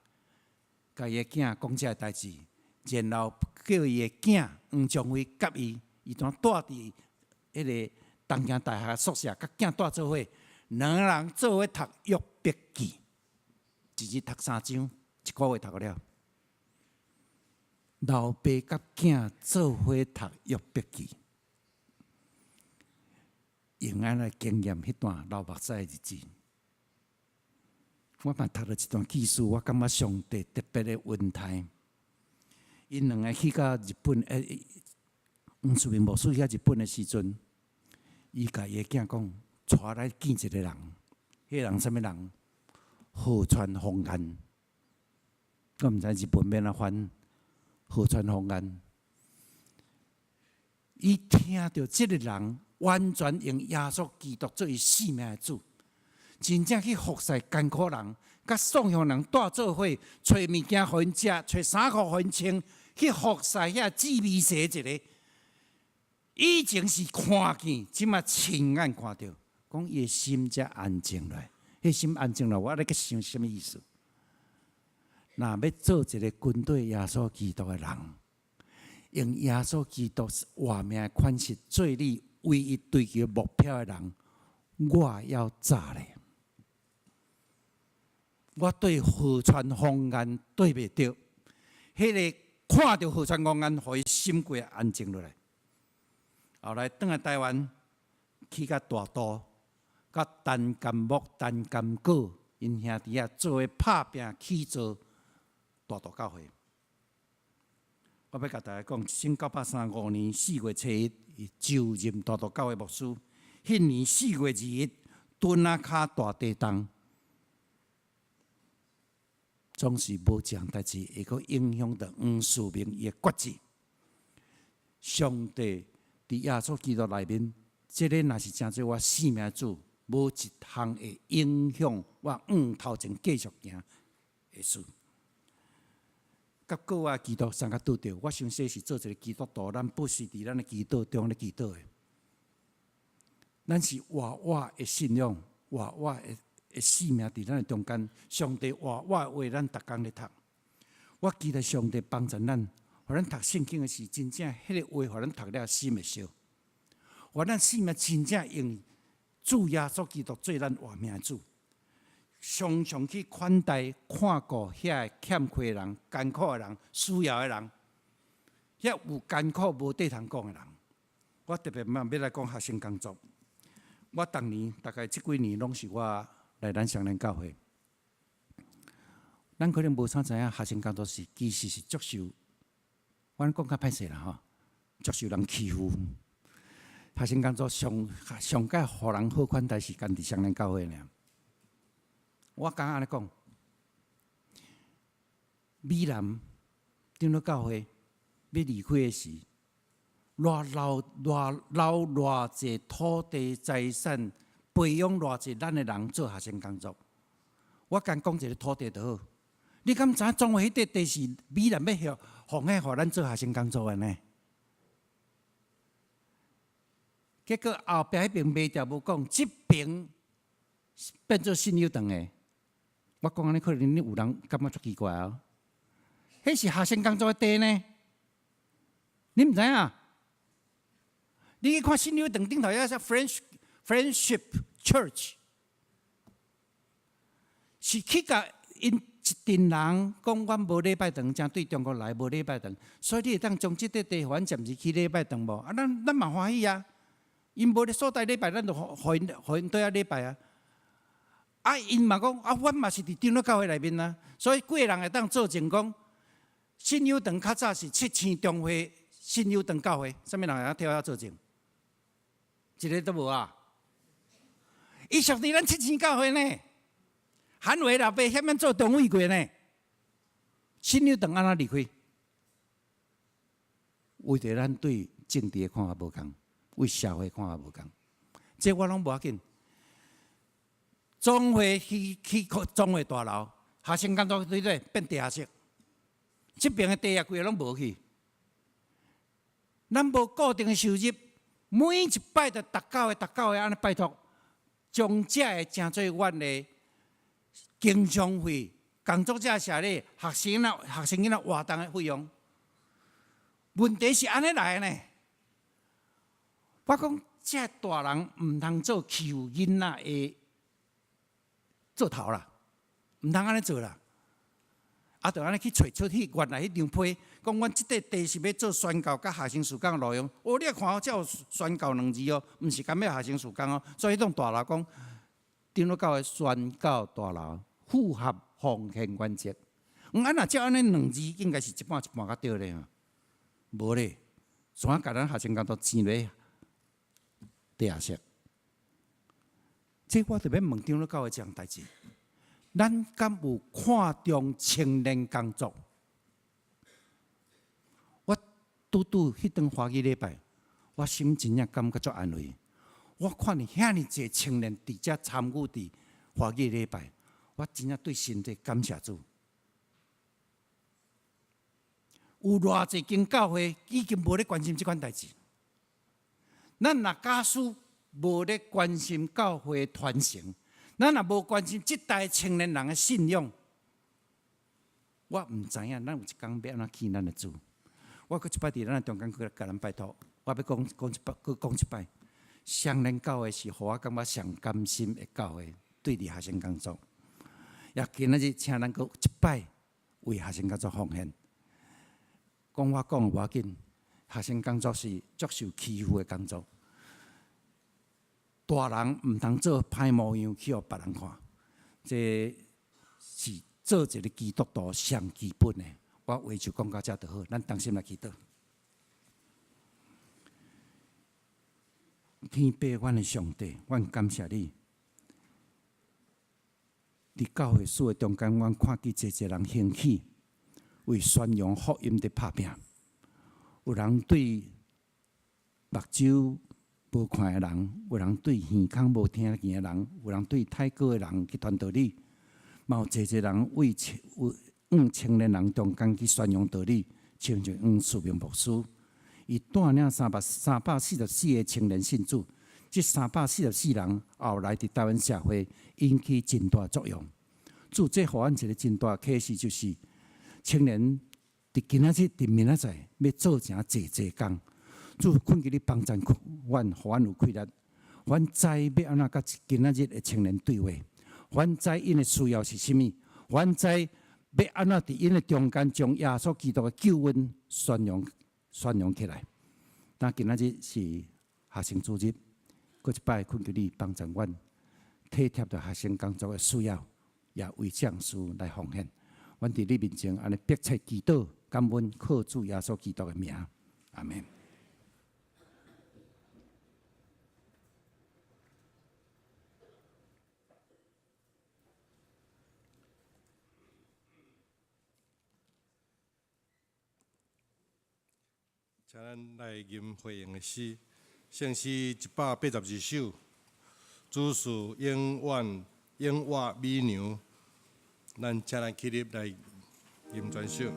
共伊的囝講這个代誌，然後叫伊的囝黃章輝佮伊，伊當蹛佇彼个東京大學宿舍，佮囝蹛做伙，兩个人做伙讀約伯記，一日讀三章，一個月讀了。老爸佮囝做伙讀約伯記。用按呢經驗彼段流目屎的日子，我嘛讀著一段記事，我感覺上帝特別的恩待。𪜶兩个去到日本，欸，黃世明牧師去到日本的時陣，伊共伊的囝講，𤆬來見一个人，彼个人啥物人？河川豐彥。我毋知日本欲按怎翻河川豐彥。伊聽著這个人完全用耶穌基督做伊生命的主，真正去服侍艱苦人，佮宋鄉人蹛做伙，揣物件予𪜶食，揣衫褲予𪜶穿，去服侍遐志味蛇一个。以前是看見，這馬親眼看著，講伊的心才安靜落來。彼心安靜落來，我咧閣想啥物意思？若欲做一个跟隨耶穌基督的人，用耶穌基督活命的款式做你唯一追求目標的人，我要早咧。我對河川豐彥對袂著，彼个看著河川公安，予伊心規安靜落來。後來轉來台灣，去甲大肚，佮陳甘木、陳甘果𪜶兄弟仔做伙拍拚起造大肚教會。我欲共大家講，1935年4月7日，伊就任大肚教會牧師。彼年4月2日，墩仔跤大地動，總是無一項代誌會閣影響著黃世明伊的決志。上帝佇耶穌基督內面，這个若是成做我生命主，無一項會影響我往頭前繼續行的事。佮國外基督相較拄著，我想說是做一個基督徒，咱不時佇咱的祈禱中咧祈禱的。咱是活活的信仰，活活的生命佇咱的中間，上帝活活的話，咱逐工咧讀。我期待上帝幫助咱，予咱讀聖經的時，真正彼个話，予咱讀了心會燒，予咱生命真正用主耶穌基督做咱活命的主，常常去款待、看顧遐個欠缺的人、艱苦的人、需要的人，遐有艱苦無地通講的人。我特別嘛欲來講學生工作。我逐年大概這幾年攏是我來咱雙連教會。咱可能無啥知影學生工作是其實是足受，阮講較歹勢啦吼，足受人欺負。學生工作上上蓋予人好款待是干佇雙連教會爾。我敢按呢講，美南長老教會欲離開的時，偌留偌留偌濟土地財產，培養偌濟咱的人做學生工作。我敢講一个土地就好，你敢知影總會彼塊地是美南欲奉獻予咱做學生工作的呢？結果後壁彼爿賣掉無講，這爿變做信友堂的。我講按呢，可能恁有人感覺足奇怪哦。彼是學生工作的地呢，你毋知影？你去看信友堂頂頭遐寫 French Friendship Church，是去共𪜶一陣人講，阮無禮拜堂，正對中國來無禮拜堂，所以你會當將這塊地予阮暫時起禮拜堂無？啊，咱咱嘛歡喜啊！𪜶無咧所在禮拜，咱就予𪜶予𪜶綴遐禮拜啊！啊，𪜶嘛講啊，阮嘛是佇長老教會內面啊，所以幾个人會當作證講，信友堂較早是七星中會信友堂教會，啥物人會當跳遐作證？一个都無啊！伊屬佇咱七星教會呢，韓偉老爸遐面做中委過呢，信友堂按怎離開？為著咱對政治的看法無仝，對社會看法無仝，這我攏無要緊。總會去去總會大樓，學生工作對對變地下室，這爿的地啊，規个攏無去。咱無固定的收入，每一擺就逐教會、逐教會按呢拜託，將這个成做阮的經常費、工作者謝禮、學生仔、學生囡仔活動的費用。問題是按呢來的呢。我講，這大人毋通做欺負囡仔的做頭啦，毋通按呢做啦。啊，就按呢去揣出去原來彼張批，講阮這塊地是欲做宣教佮學生事工路用。哦，你看哦，才有宣教兩字哦，毋是干欲學生事工哦。所以彼棟大樓講，長老教會宣教大樓符合奉獻原則。啊，若照按呢兩字，應該是一半一半較對咧吼。無咧，怎共咱學生工作錢咧地下室？這我特別問長老教會這項代誌，咱敢有看重青年工作？我拄拄彼頓華語禮拜，我心真正感覺足安慰。我看見遐爾濟青年佇遮參與佇華語禮拜，我真正對神在感謝主。有偌濟間教會已經無咧關心這款代誌。咱若假使無咧關心教會傳承，咱若無關心這代青年人的信仰，我毋知影咱有一工欲按怎見咱的主。我閣一擺佇咱的中間閣共咱拜託，我欲講講一擺，閣講一擺。雙連教會是予我感覺上甘心的教會，對佇學生工作。也今仔日請咱閣一擺為學生工作奉獻。講我講無要緊，學生工作是足受欺負的工作。大人毋通做歹模樣去予別人看，這是做一个基督徒上基本的。我話就講到遮就好，咱同心來祈禱。天父，阮的上帝，阮感謝你。佇教會史的中間，阮看見濟濟人興起，為宣揚福音佇拍拚。有人對目睭無看的人，有人對耳孔無聽見的人，有人對泰國的人去傳道理，嘛有濟濟人為青為青年人中間去宣揚道理，親像黃世明牧師，伊帶領344個青年信主，這344人後來佇台灣社會引起真大作用。主，這予阮一个真大啟示，就是青年佇今仔日、佇明仔載欲做成濟濟工。主，懇求你幫贊阮，予阮有氣力，阮知欲按怎佮今仔日的青年對話，阮知𪜶的需要是啥物，阮知欲按怎佇𪜶的中間將耶穌基督的救恩宣揚宣揚起來。但今仔日是學生主日，閣一擺懇求你幫助阮，體貼著學生工作的需要，也為這項事來奉獻。阮佇你面前按呢迫切祈禱，感恩靠主耶穌基督的名，阿們。請咱來吟回應的詩，聖詩182首，主是永遠永活美娘，咱請咱起立來吟全首。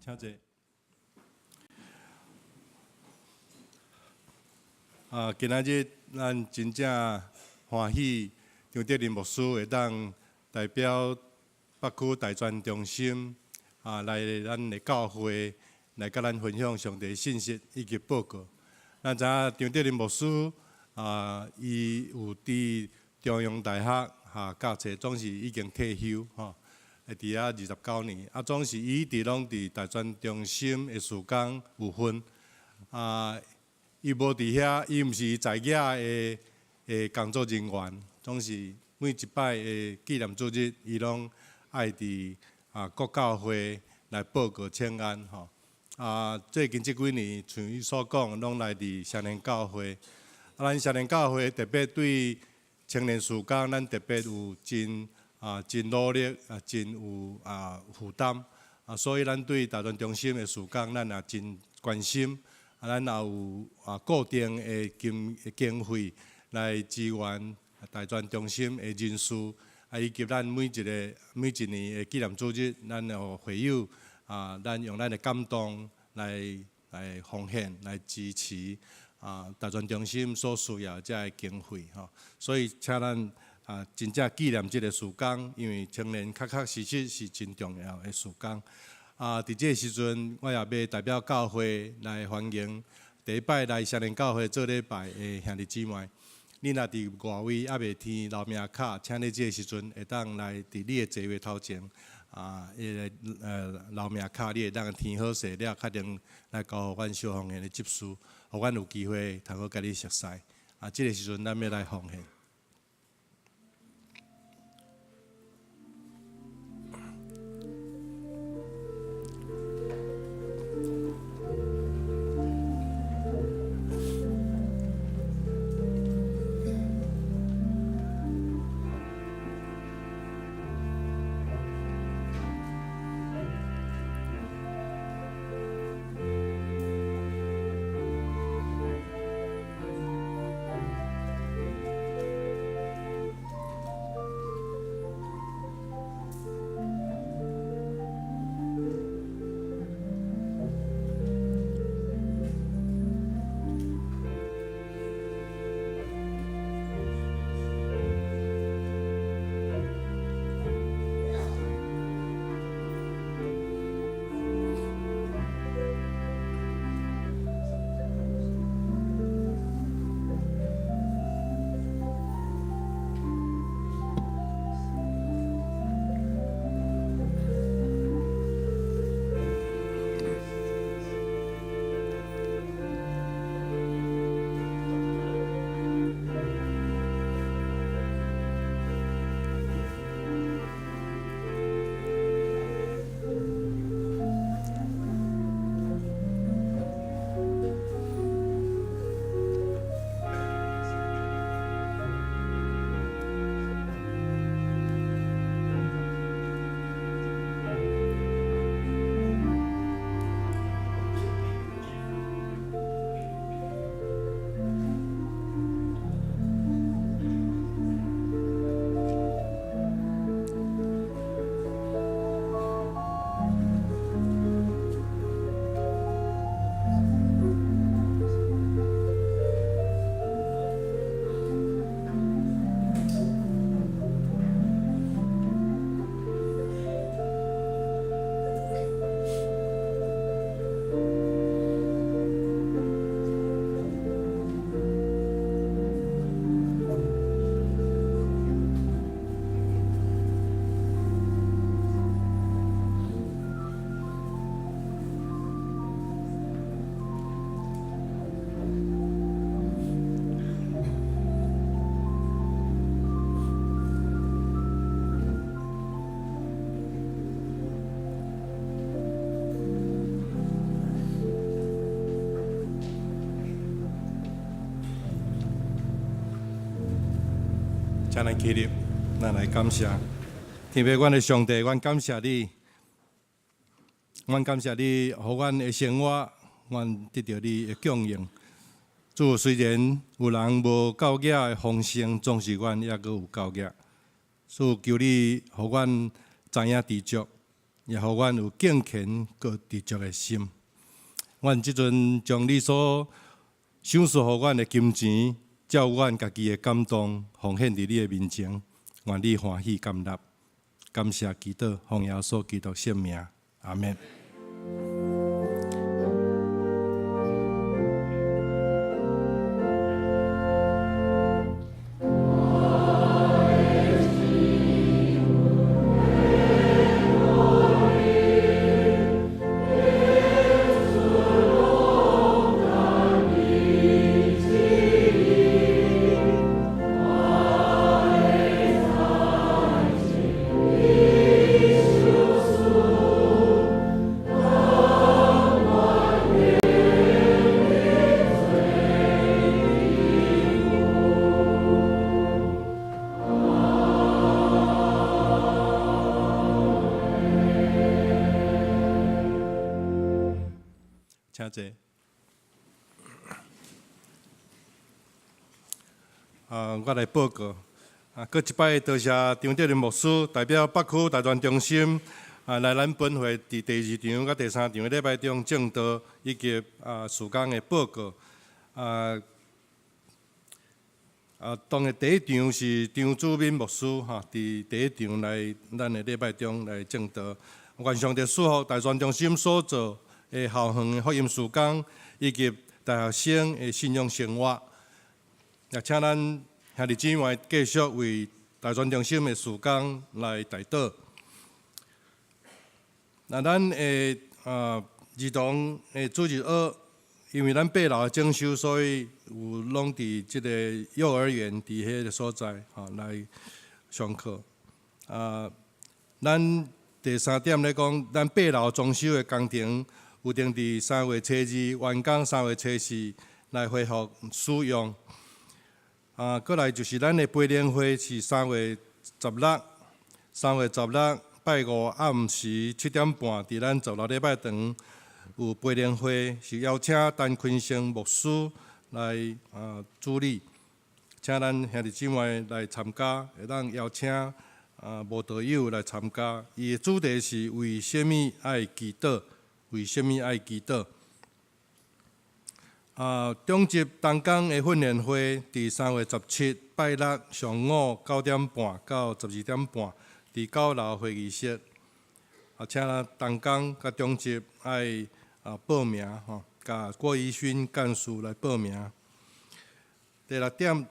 請坐。啊，今仔日咱真正歡喜，張德林牧師會當代表北區大專中心啊，來咱的教會來佮咱分享上帝的信息以及報告。咱知影張德林牧師啊，伊有佇中央大學哈教冊，總是已經退休吼。會佇遐29年，啊，總是伊一直攏佇大專中心的事工有份。啊，伊無佇遐，伊毋是在遐的的工作人員，總是每一擺的紀念主日，伊攏愛佇啊各教會來報告請安吼。啊，最近這幾年，像伊所講，攏來佇雙連教會。啊，咱雙連教會特別對青年事工，咱特別有真啊，真努力啊，真有啊負擔啊，所以咱對大專中心的事工，咱也真關心。啊，咱也有啊固定的經經費來支援大專中心的人事，啊，以及咱每一年的紀念主日，咱予會友啊，咱用咱的感動來奉獻、來支持啊大專中心所需要這个經費吼。所以請咱啊真正紀念這个事工，因為青年確確實實是真重要的事工。啊，佇這个時陣，我也欲代表教會來歡迎第一擺來雙連教會做禮拜的兄弟姊妹。你若佇外圍猶未填留名卡，請你這个時陣會當來佇你的座位頭前啊，彼个留名卡，你會當填好勢了，確定來交予阮小奉獻的執事，予阮有機會通好共你熟似。啊，這个時陣咱欲來奉獻。請咱起立，咱來感謝天父，阮的上帝，阮感謝你，阮感謝你，予阮的生活，阮得著你的供應。主，雖然有人無夠額的豐盛，總是阮猶閣有夠額。主，求你予阮知影知足，也予阮有敬虔閣知足的心。阮這陣將你所賞賜予阮的金錢，照阮家己的感動，奉獻佇你的面前，願你歡喜甘納，感謝祈禱，奉耶穌基督聖名，阿們。請坐。啊，我來報告。啊，閣一擺多謝張德林牧師代表北區大專中心啊，來咱本會佇第二場佮第三場的禮拜中證道以及啊事工的報告。啊啊，當然第一場是張祖敏牧師哈，佇第一場來咱的禮拜中來證道。願上帝賜福大專中心所做的校園福音事工，以及大學生的信仰生活。也請咱兄弟姊妹繼續為大專中心的事工來代禱。那咱的啊兒童的主日學，因為咱八樓的整修，所以有攏佇這個幼兒園佇彼个所在吼來上課。啊，咱第三點來講，咱八樓裝修的工程有定佇3月初2完工，3月初4來恢復使用。啊，閣來就是咱的培靈會是三月十六，三月十六拜五暗時7點半，佇咱十六禮拜堂有培靈會，是邀請陳坤生牧師來啊主禮，請咱兄弟姊妹來參加，會當邀請啊慕道友來參加。伊的主題是為啥物愛祈禱？為啥物愛祈禱？啊，中職同工的訓練會佇3月17拜六上午9點半到12點半，佇九樓會議室。啊，請咱同工佮中職愛啊報名吼，共郭怡勳幹事來報名。第六點，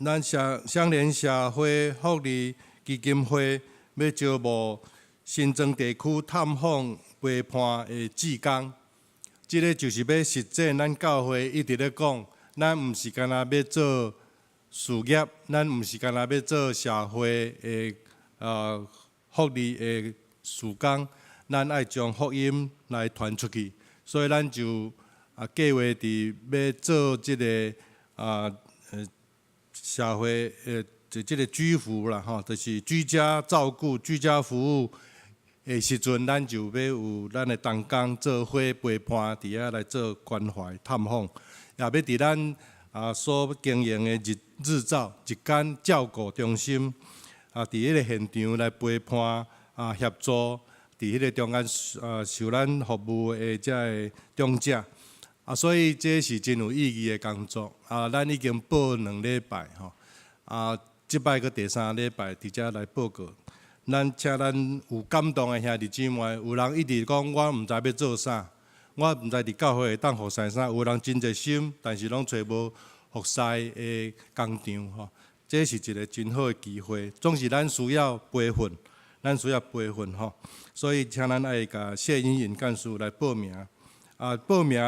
咱社雙連社會福利基金會欲招募新莊地區探訪陪伴的志工。這个就是欲實踐咱教會一直咧講，咱毋是干焦欲做事業，咱毋是干焦欲做社會的福利的事工，咱愛將福音來傳出去，所以咱就啊計劃佇欲做這个啊社會就這个居服啦吼，就是居家照顧、居家服務的時陣，咱就欲有咱的同工做伙陪伴佇遐來做關懷探訪，也欲佇咱啊所經營的日日照日間照顧中心啊，佇彼个現場來陪伴啊協助佇彼个中間啊受咱服務的遮个長者啊，所以這是真有意義的工作啊。咱已經報兩禮拜吼，啊，這擺閣第三禮拜佇遮來報告。咱請咱有感動的兄弟姊妹，有人一直講我毋知欲做啥，我毋知佇教會會當服侍啥。有人真熱心，但是攏揣無服侍的工場吼。這是一个真好的機會，總是咱需要培訓，咱需要培訓吼。所以請咱愛共謝英穎幹事來報名。啊，報名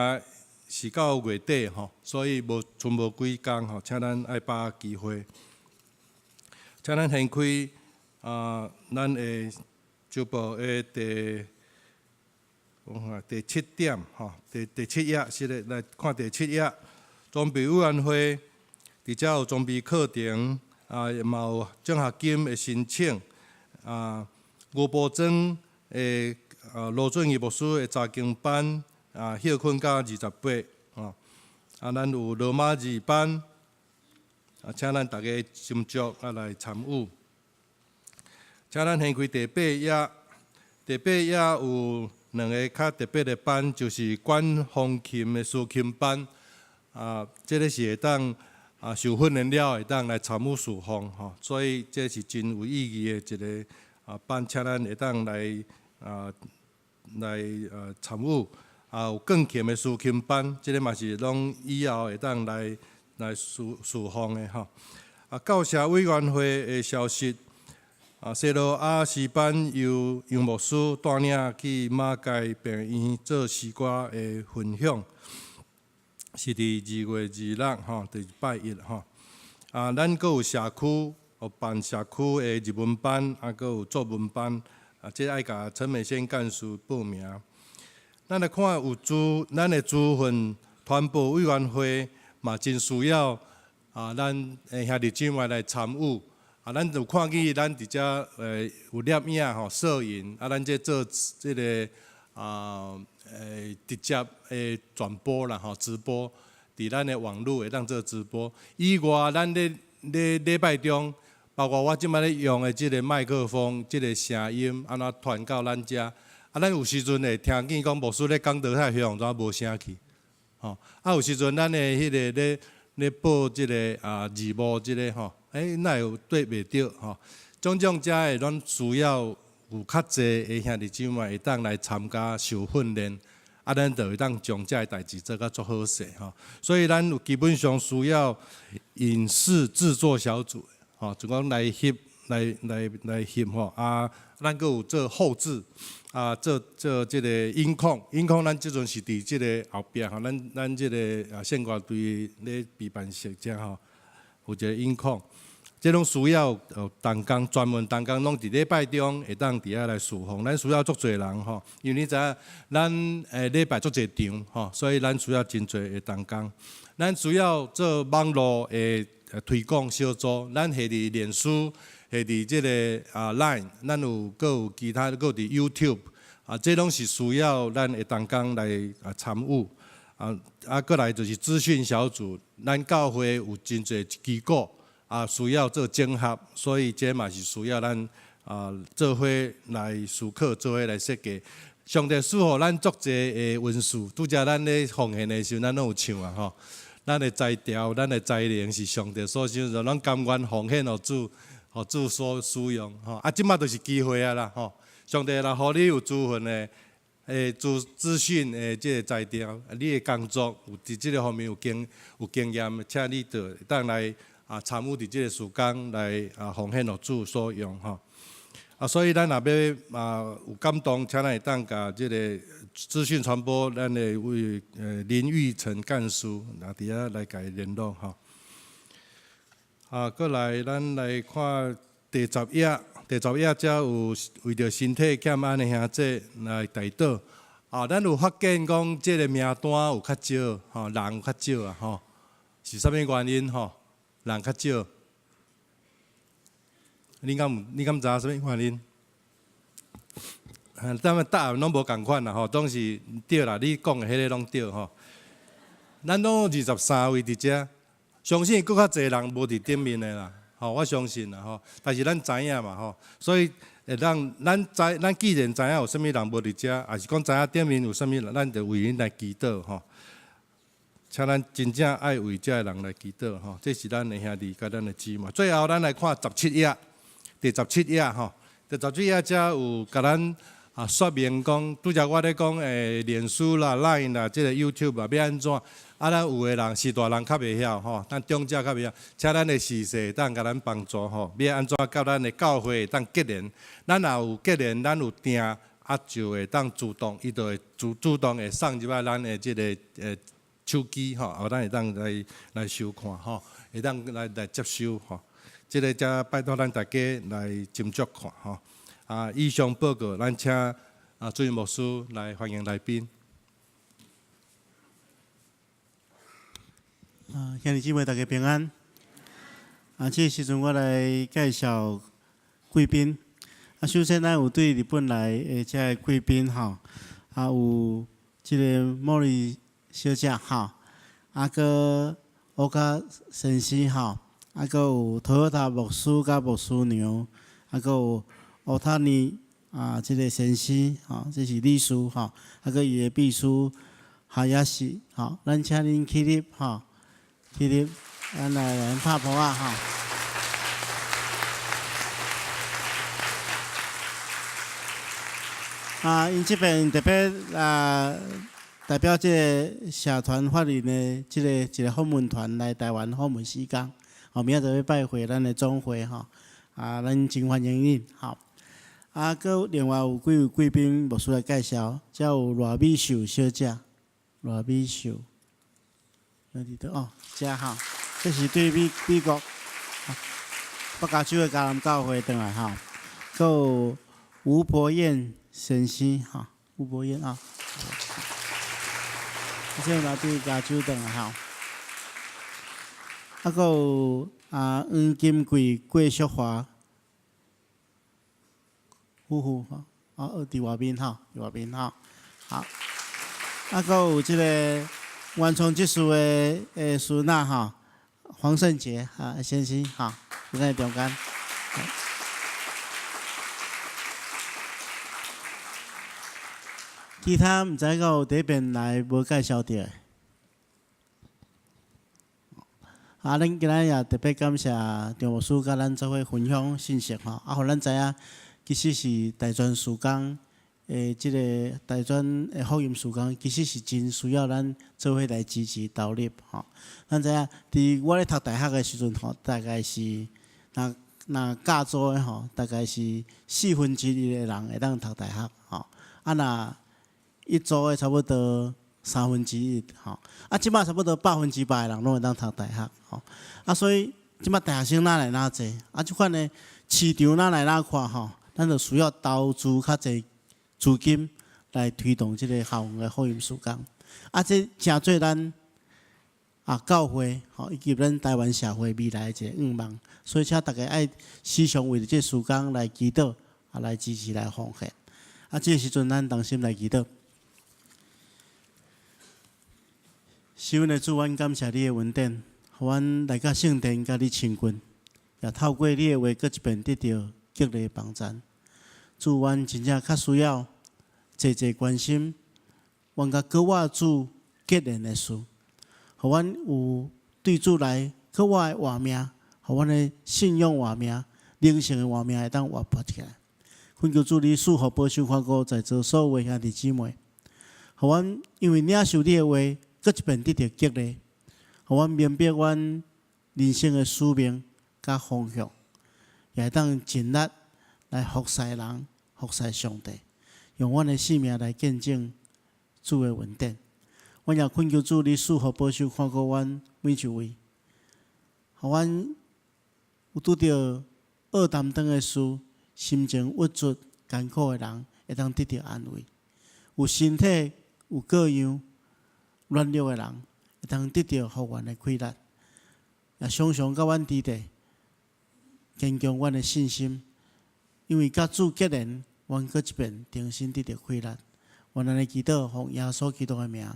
是到月底吼，所以無賰無幾工吼，請咱愛把握機會。請咱掀開啊，咱的週報的第，我看第七點吼，第第七頁是咧，來看第七頁，裝備委員會，佇遮有裝備課程，啊，嘛有獎學金的申請，啊，牛埔莊的啊羅俊義牧師的查經班，啊，歇睏到28，吼，啊，咱有羅馬字班，啊，請咱逐家斟酌啊來參與。請咱掀開第八頁，第八頁有兩个較特別的班，就是管風琴的司琴班。啊，這个是會當啊受訓練了會當來參與侍奉吼，所以這是真有意義的一个啊班，請咱會當來啊來參與。啊，有鋼琴的司琴班，這个嘛是攏以後會當來來侍侍奉的吼。啊，教社委員會的消息。啊，西羅亞詩班由楊牧師帶領去馬偕病院做詩歌的分享，是佇2月26吼，就是拜一吼。啊，咱閣有社區有辦社區的日文班，啊，閣有作文班，啊，這愛共陳美仙幹事報名。咱來看有資，咱的資訊傳播委員會嘛真需要啊，咱的兄弟姊妹來參與。啊，咱有看見咱佇遮有攝影吼、攝影，啊，咱這做這个啊直接的轉播啦吼，直播，佇咱的網路會當做直播。以外，咱咧咧禮拜中，包括我這擺咧用的這个麥克風，這个聲音按怎傳到咱遮？啊，咱有時陣會聽見講牧師咧講道遐向怎無聲去？吼，啊有時陣咱的彼个咧咧報這个啊字幕這个吼，欸，哪會有對袂著吼？種種遮的，咱需要有較濟的兄弟姊妹會當來參加受訓練，啊，咱就會當將這个代誌做甲足好勢吼。所以咱有基本上需要影視製作小組，吼，就講來翕、來來來翕吼，啊，咱閣有做後製，啊，做做這个音控，音控咱這陣是佇這个後壁吼，咱咱這个啊線掛隊咧備辦室遮吼，有一个音控。這攏需要同工專門同工攏佇禮拜中會當佇遐來侍奉，咱需要足濟人吼，因為你知影咱禮拜足濟場吼，所以咱需要真濟的同工。咱需要做網路的推廣小組，咱下佇臉書，下佇這个啊 Line，咱有閣有其他閣有佇 YouTube，啊，這攏是需要咱的同工來啊參與。啊啊，閣來就是資訊小組，咱教會有真濟機構。啊，需要做整合，所以這嘛是需要咱啊做伙來思考，做伙來設計。上帝賜予咱足濟的恩賜，拄才咱咧奉獻的時陣，咱攏有唱啊吼。咱的才調，咱的才能是上帝所賞，就攏甘願奉獻予主，予主所使用吼。啊，這馬就是機會啊啦吼。上帝若予你有資份的，資資訊的這个才調，你的工作有佇這个方面有經有經驗，請你就會當來。啊，參與佇這个事工來啊，奉獻予主所用吼。啊，所以咱若欲啊有感動，請咱會當共這个資訊傳播，咱的位林玉成幹事，若佇遐來共伊聯絡吼。啊，閣來咱來看第十頁，第十頁遮有為著身體欠安的兄弟來代禱。啊，咱有發現講這个名單有較少，吼，人有較少啊，吼，是啥物原因吼？人較少，你敢你敢知影啥物原因？咱們答案攏無仝款啦吼，總是對啦，你講的彼个攏對吼。咱攏23位佇遮，相信閣較濟人無佇頂面的啦，吼，我相信啦吼。但是咱知影嘛吼，所以會當咱知，咱既然知影有啥物人無佇遮，抑是講知影頂面有啥物人，咱就為𪜶來祈禱吼。請咱真正愛為這个人來祈禱吼，這是咱的兄弟佮咱的姊妹。最後，咱來看十七頁，第十七頁吼，第十七頁遮有共咱啊說明講，拄才我咧講臉書啦、Line 啦、這个 YouTube 啊，欲按怎？啊，咱有的人序大人較袂曉吼，咱長者較袂曉，請咱的司事會當共咱幫助吼，欲按怎佮咱的教會會當結連？咱若有結連，咱有訂啊，就會當自動，伊就會主主動會送入來咱的這个手機吼，予咱會當來來收看吼，會當來來接收吼。這个才拜託咱大家來斟酌看吼。啊，以上報告，咱請啊主任牧師來歡迎來賓。啊，兄弟姊妹大家平安。啊，這个時陣我來介紹貴賓。啊，首先咱有對日本來的這个貴賓吼，啊有這个莫莉小姐吼，啊閣烏卡先生吼，啊閣有豊田牧師佮牧師娘，啊閣有烏塔尼啊這个先生吼，這是理事吼，啊閣伊的秘書哈亞西吼，咱請恁起立吼，起立，咱來來拍噗仔吼。啊，𪜶這邊特別啊。代表這个社團法人的這个一个訪問團來台灣訪問四工，吼，明仔載欲拜會咱的總會吼，啊，咱真歡迎恁，吼。啊，閣另外有幾位貴賓牧師來介紹，遮有賴美秀小姐，賴美秀，哪佇佗哦，遮吼，這是對美美國北加州的迦南教會轉來吼，閣有吳伯彥先生吼，吳伯彥啊。這嘛對加州轉來吼，啊，閣有啊黃金貴郭淑華夫婦吼，啊，佇外面吼，佇外面吼，好，啊，閣有這个原創執事的孫仔吼，黃勝傑啊先生吼，佇咱中間。其他毋知閣有佗邊來無介紹著的。啊，咱今仔也特別感謝張牧師佮咱做伙分享信息吼，啊，予咱知影其實是大專事工的這个大專的福音事工，其實是真需要咱做伙來支持投入吼。咱知影，佇我咧讀大學的時陣吼，大概是若若教組的吼，大概是1/4的人會當讀大學吼。啊，若一組的差不多1/3吼。啊，這擺差不多100%的人攏會當讀大學吼。啊，所以這擺大學生哪來哪濟，啊，這款的市場哪來哪闊吼，咱就需要投資較濟資金來推動這个校園的福音事工。啊，這成做咱啊教會吼，以及咱台灣社會未來的一个願望。所以，請大家愛時常為著這个事工來祈禱，啊，來支持來奉獻。啊，這个時陣咱同心來祈禱。是阮的主，阮感謝你的恩典，予阮來到聖殿，佮你親近，也透過你的話，閣一遍得著激勵幫贊。主，阮真正較需要濟濟關心，阮佮閣活主結連的事，予阮有對主來閣活的活命，予阮的信仰活命、靈性的活命會當活潑起來。懇求主你賜福保守看顧在座所有的兄弟姊妹，予阮因為領受你的話，閣一遍得著激勵，予阮明白阮人生的使命佮方向，也會當盡力來服侍人、服侍上帝，用阮的性命來見證主的恩典。阮也懇求主你賜福保守看顧阮每一位，予阮有拄著惡擔當的事，心情鬱卒艱苦的人，會當得著安慰；有身體有各樣軟弱的人，會當得著復原的氣力。也常常佮阮佇咧，堅強阮的信心，因為佮主結連，阮閣一遍重新得著氣力。阮按呢祈禱，奉耶穌基督的名，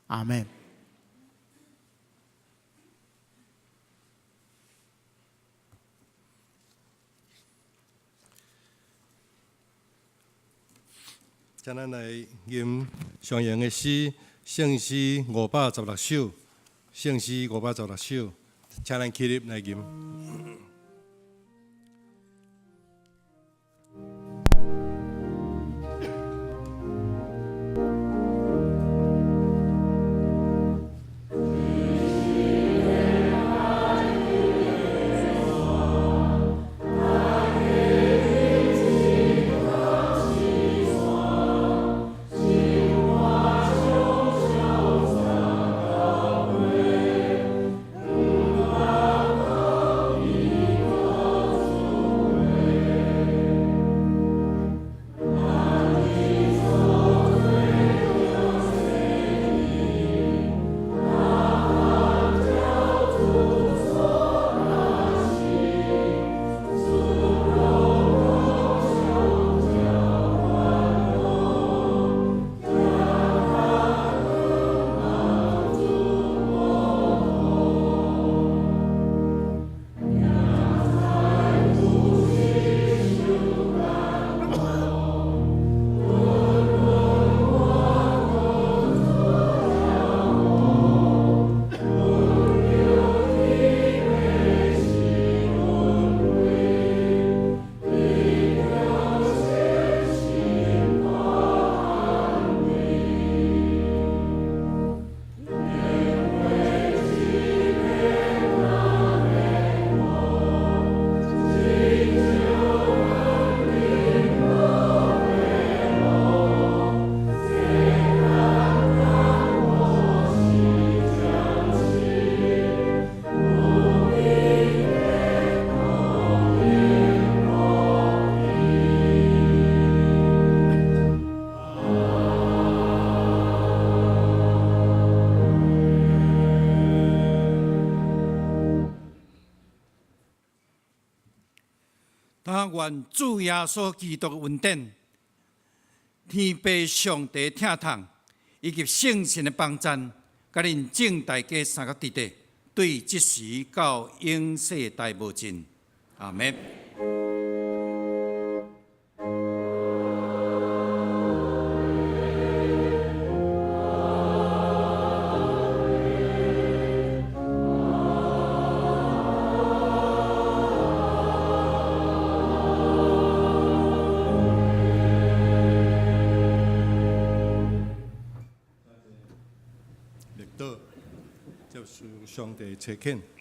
阿們。請咱來吟上揚的詩，聖詩516首，聖詩516首，請咱起立來吟。願主耶穌基督的恩典、天父上帝疼痛，以及聖神的幫贊，佮恁眾大家相佮佇咧，對這時到永世代無盡。阿們。默禱，接受上帝差遣。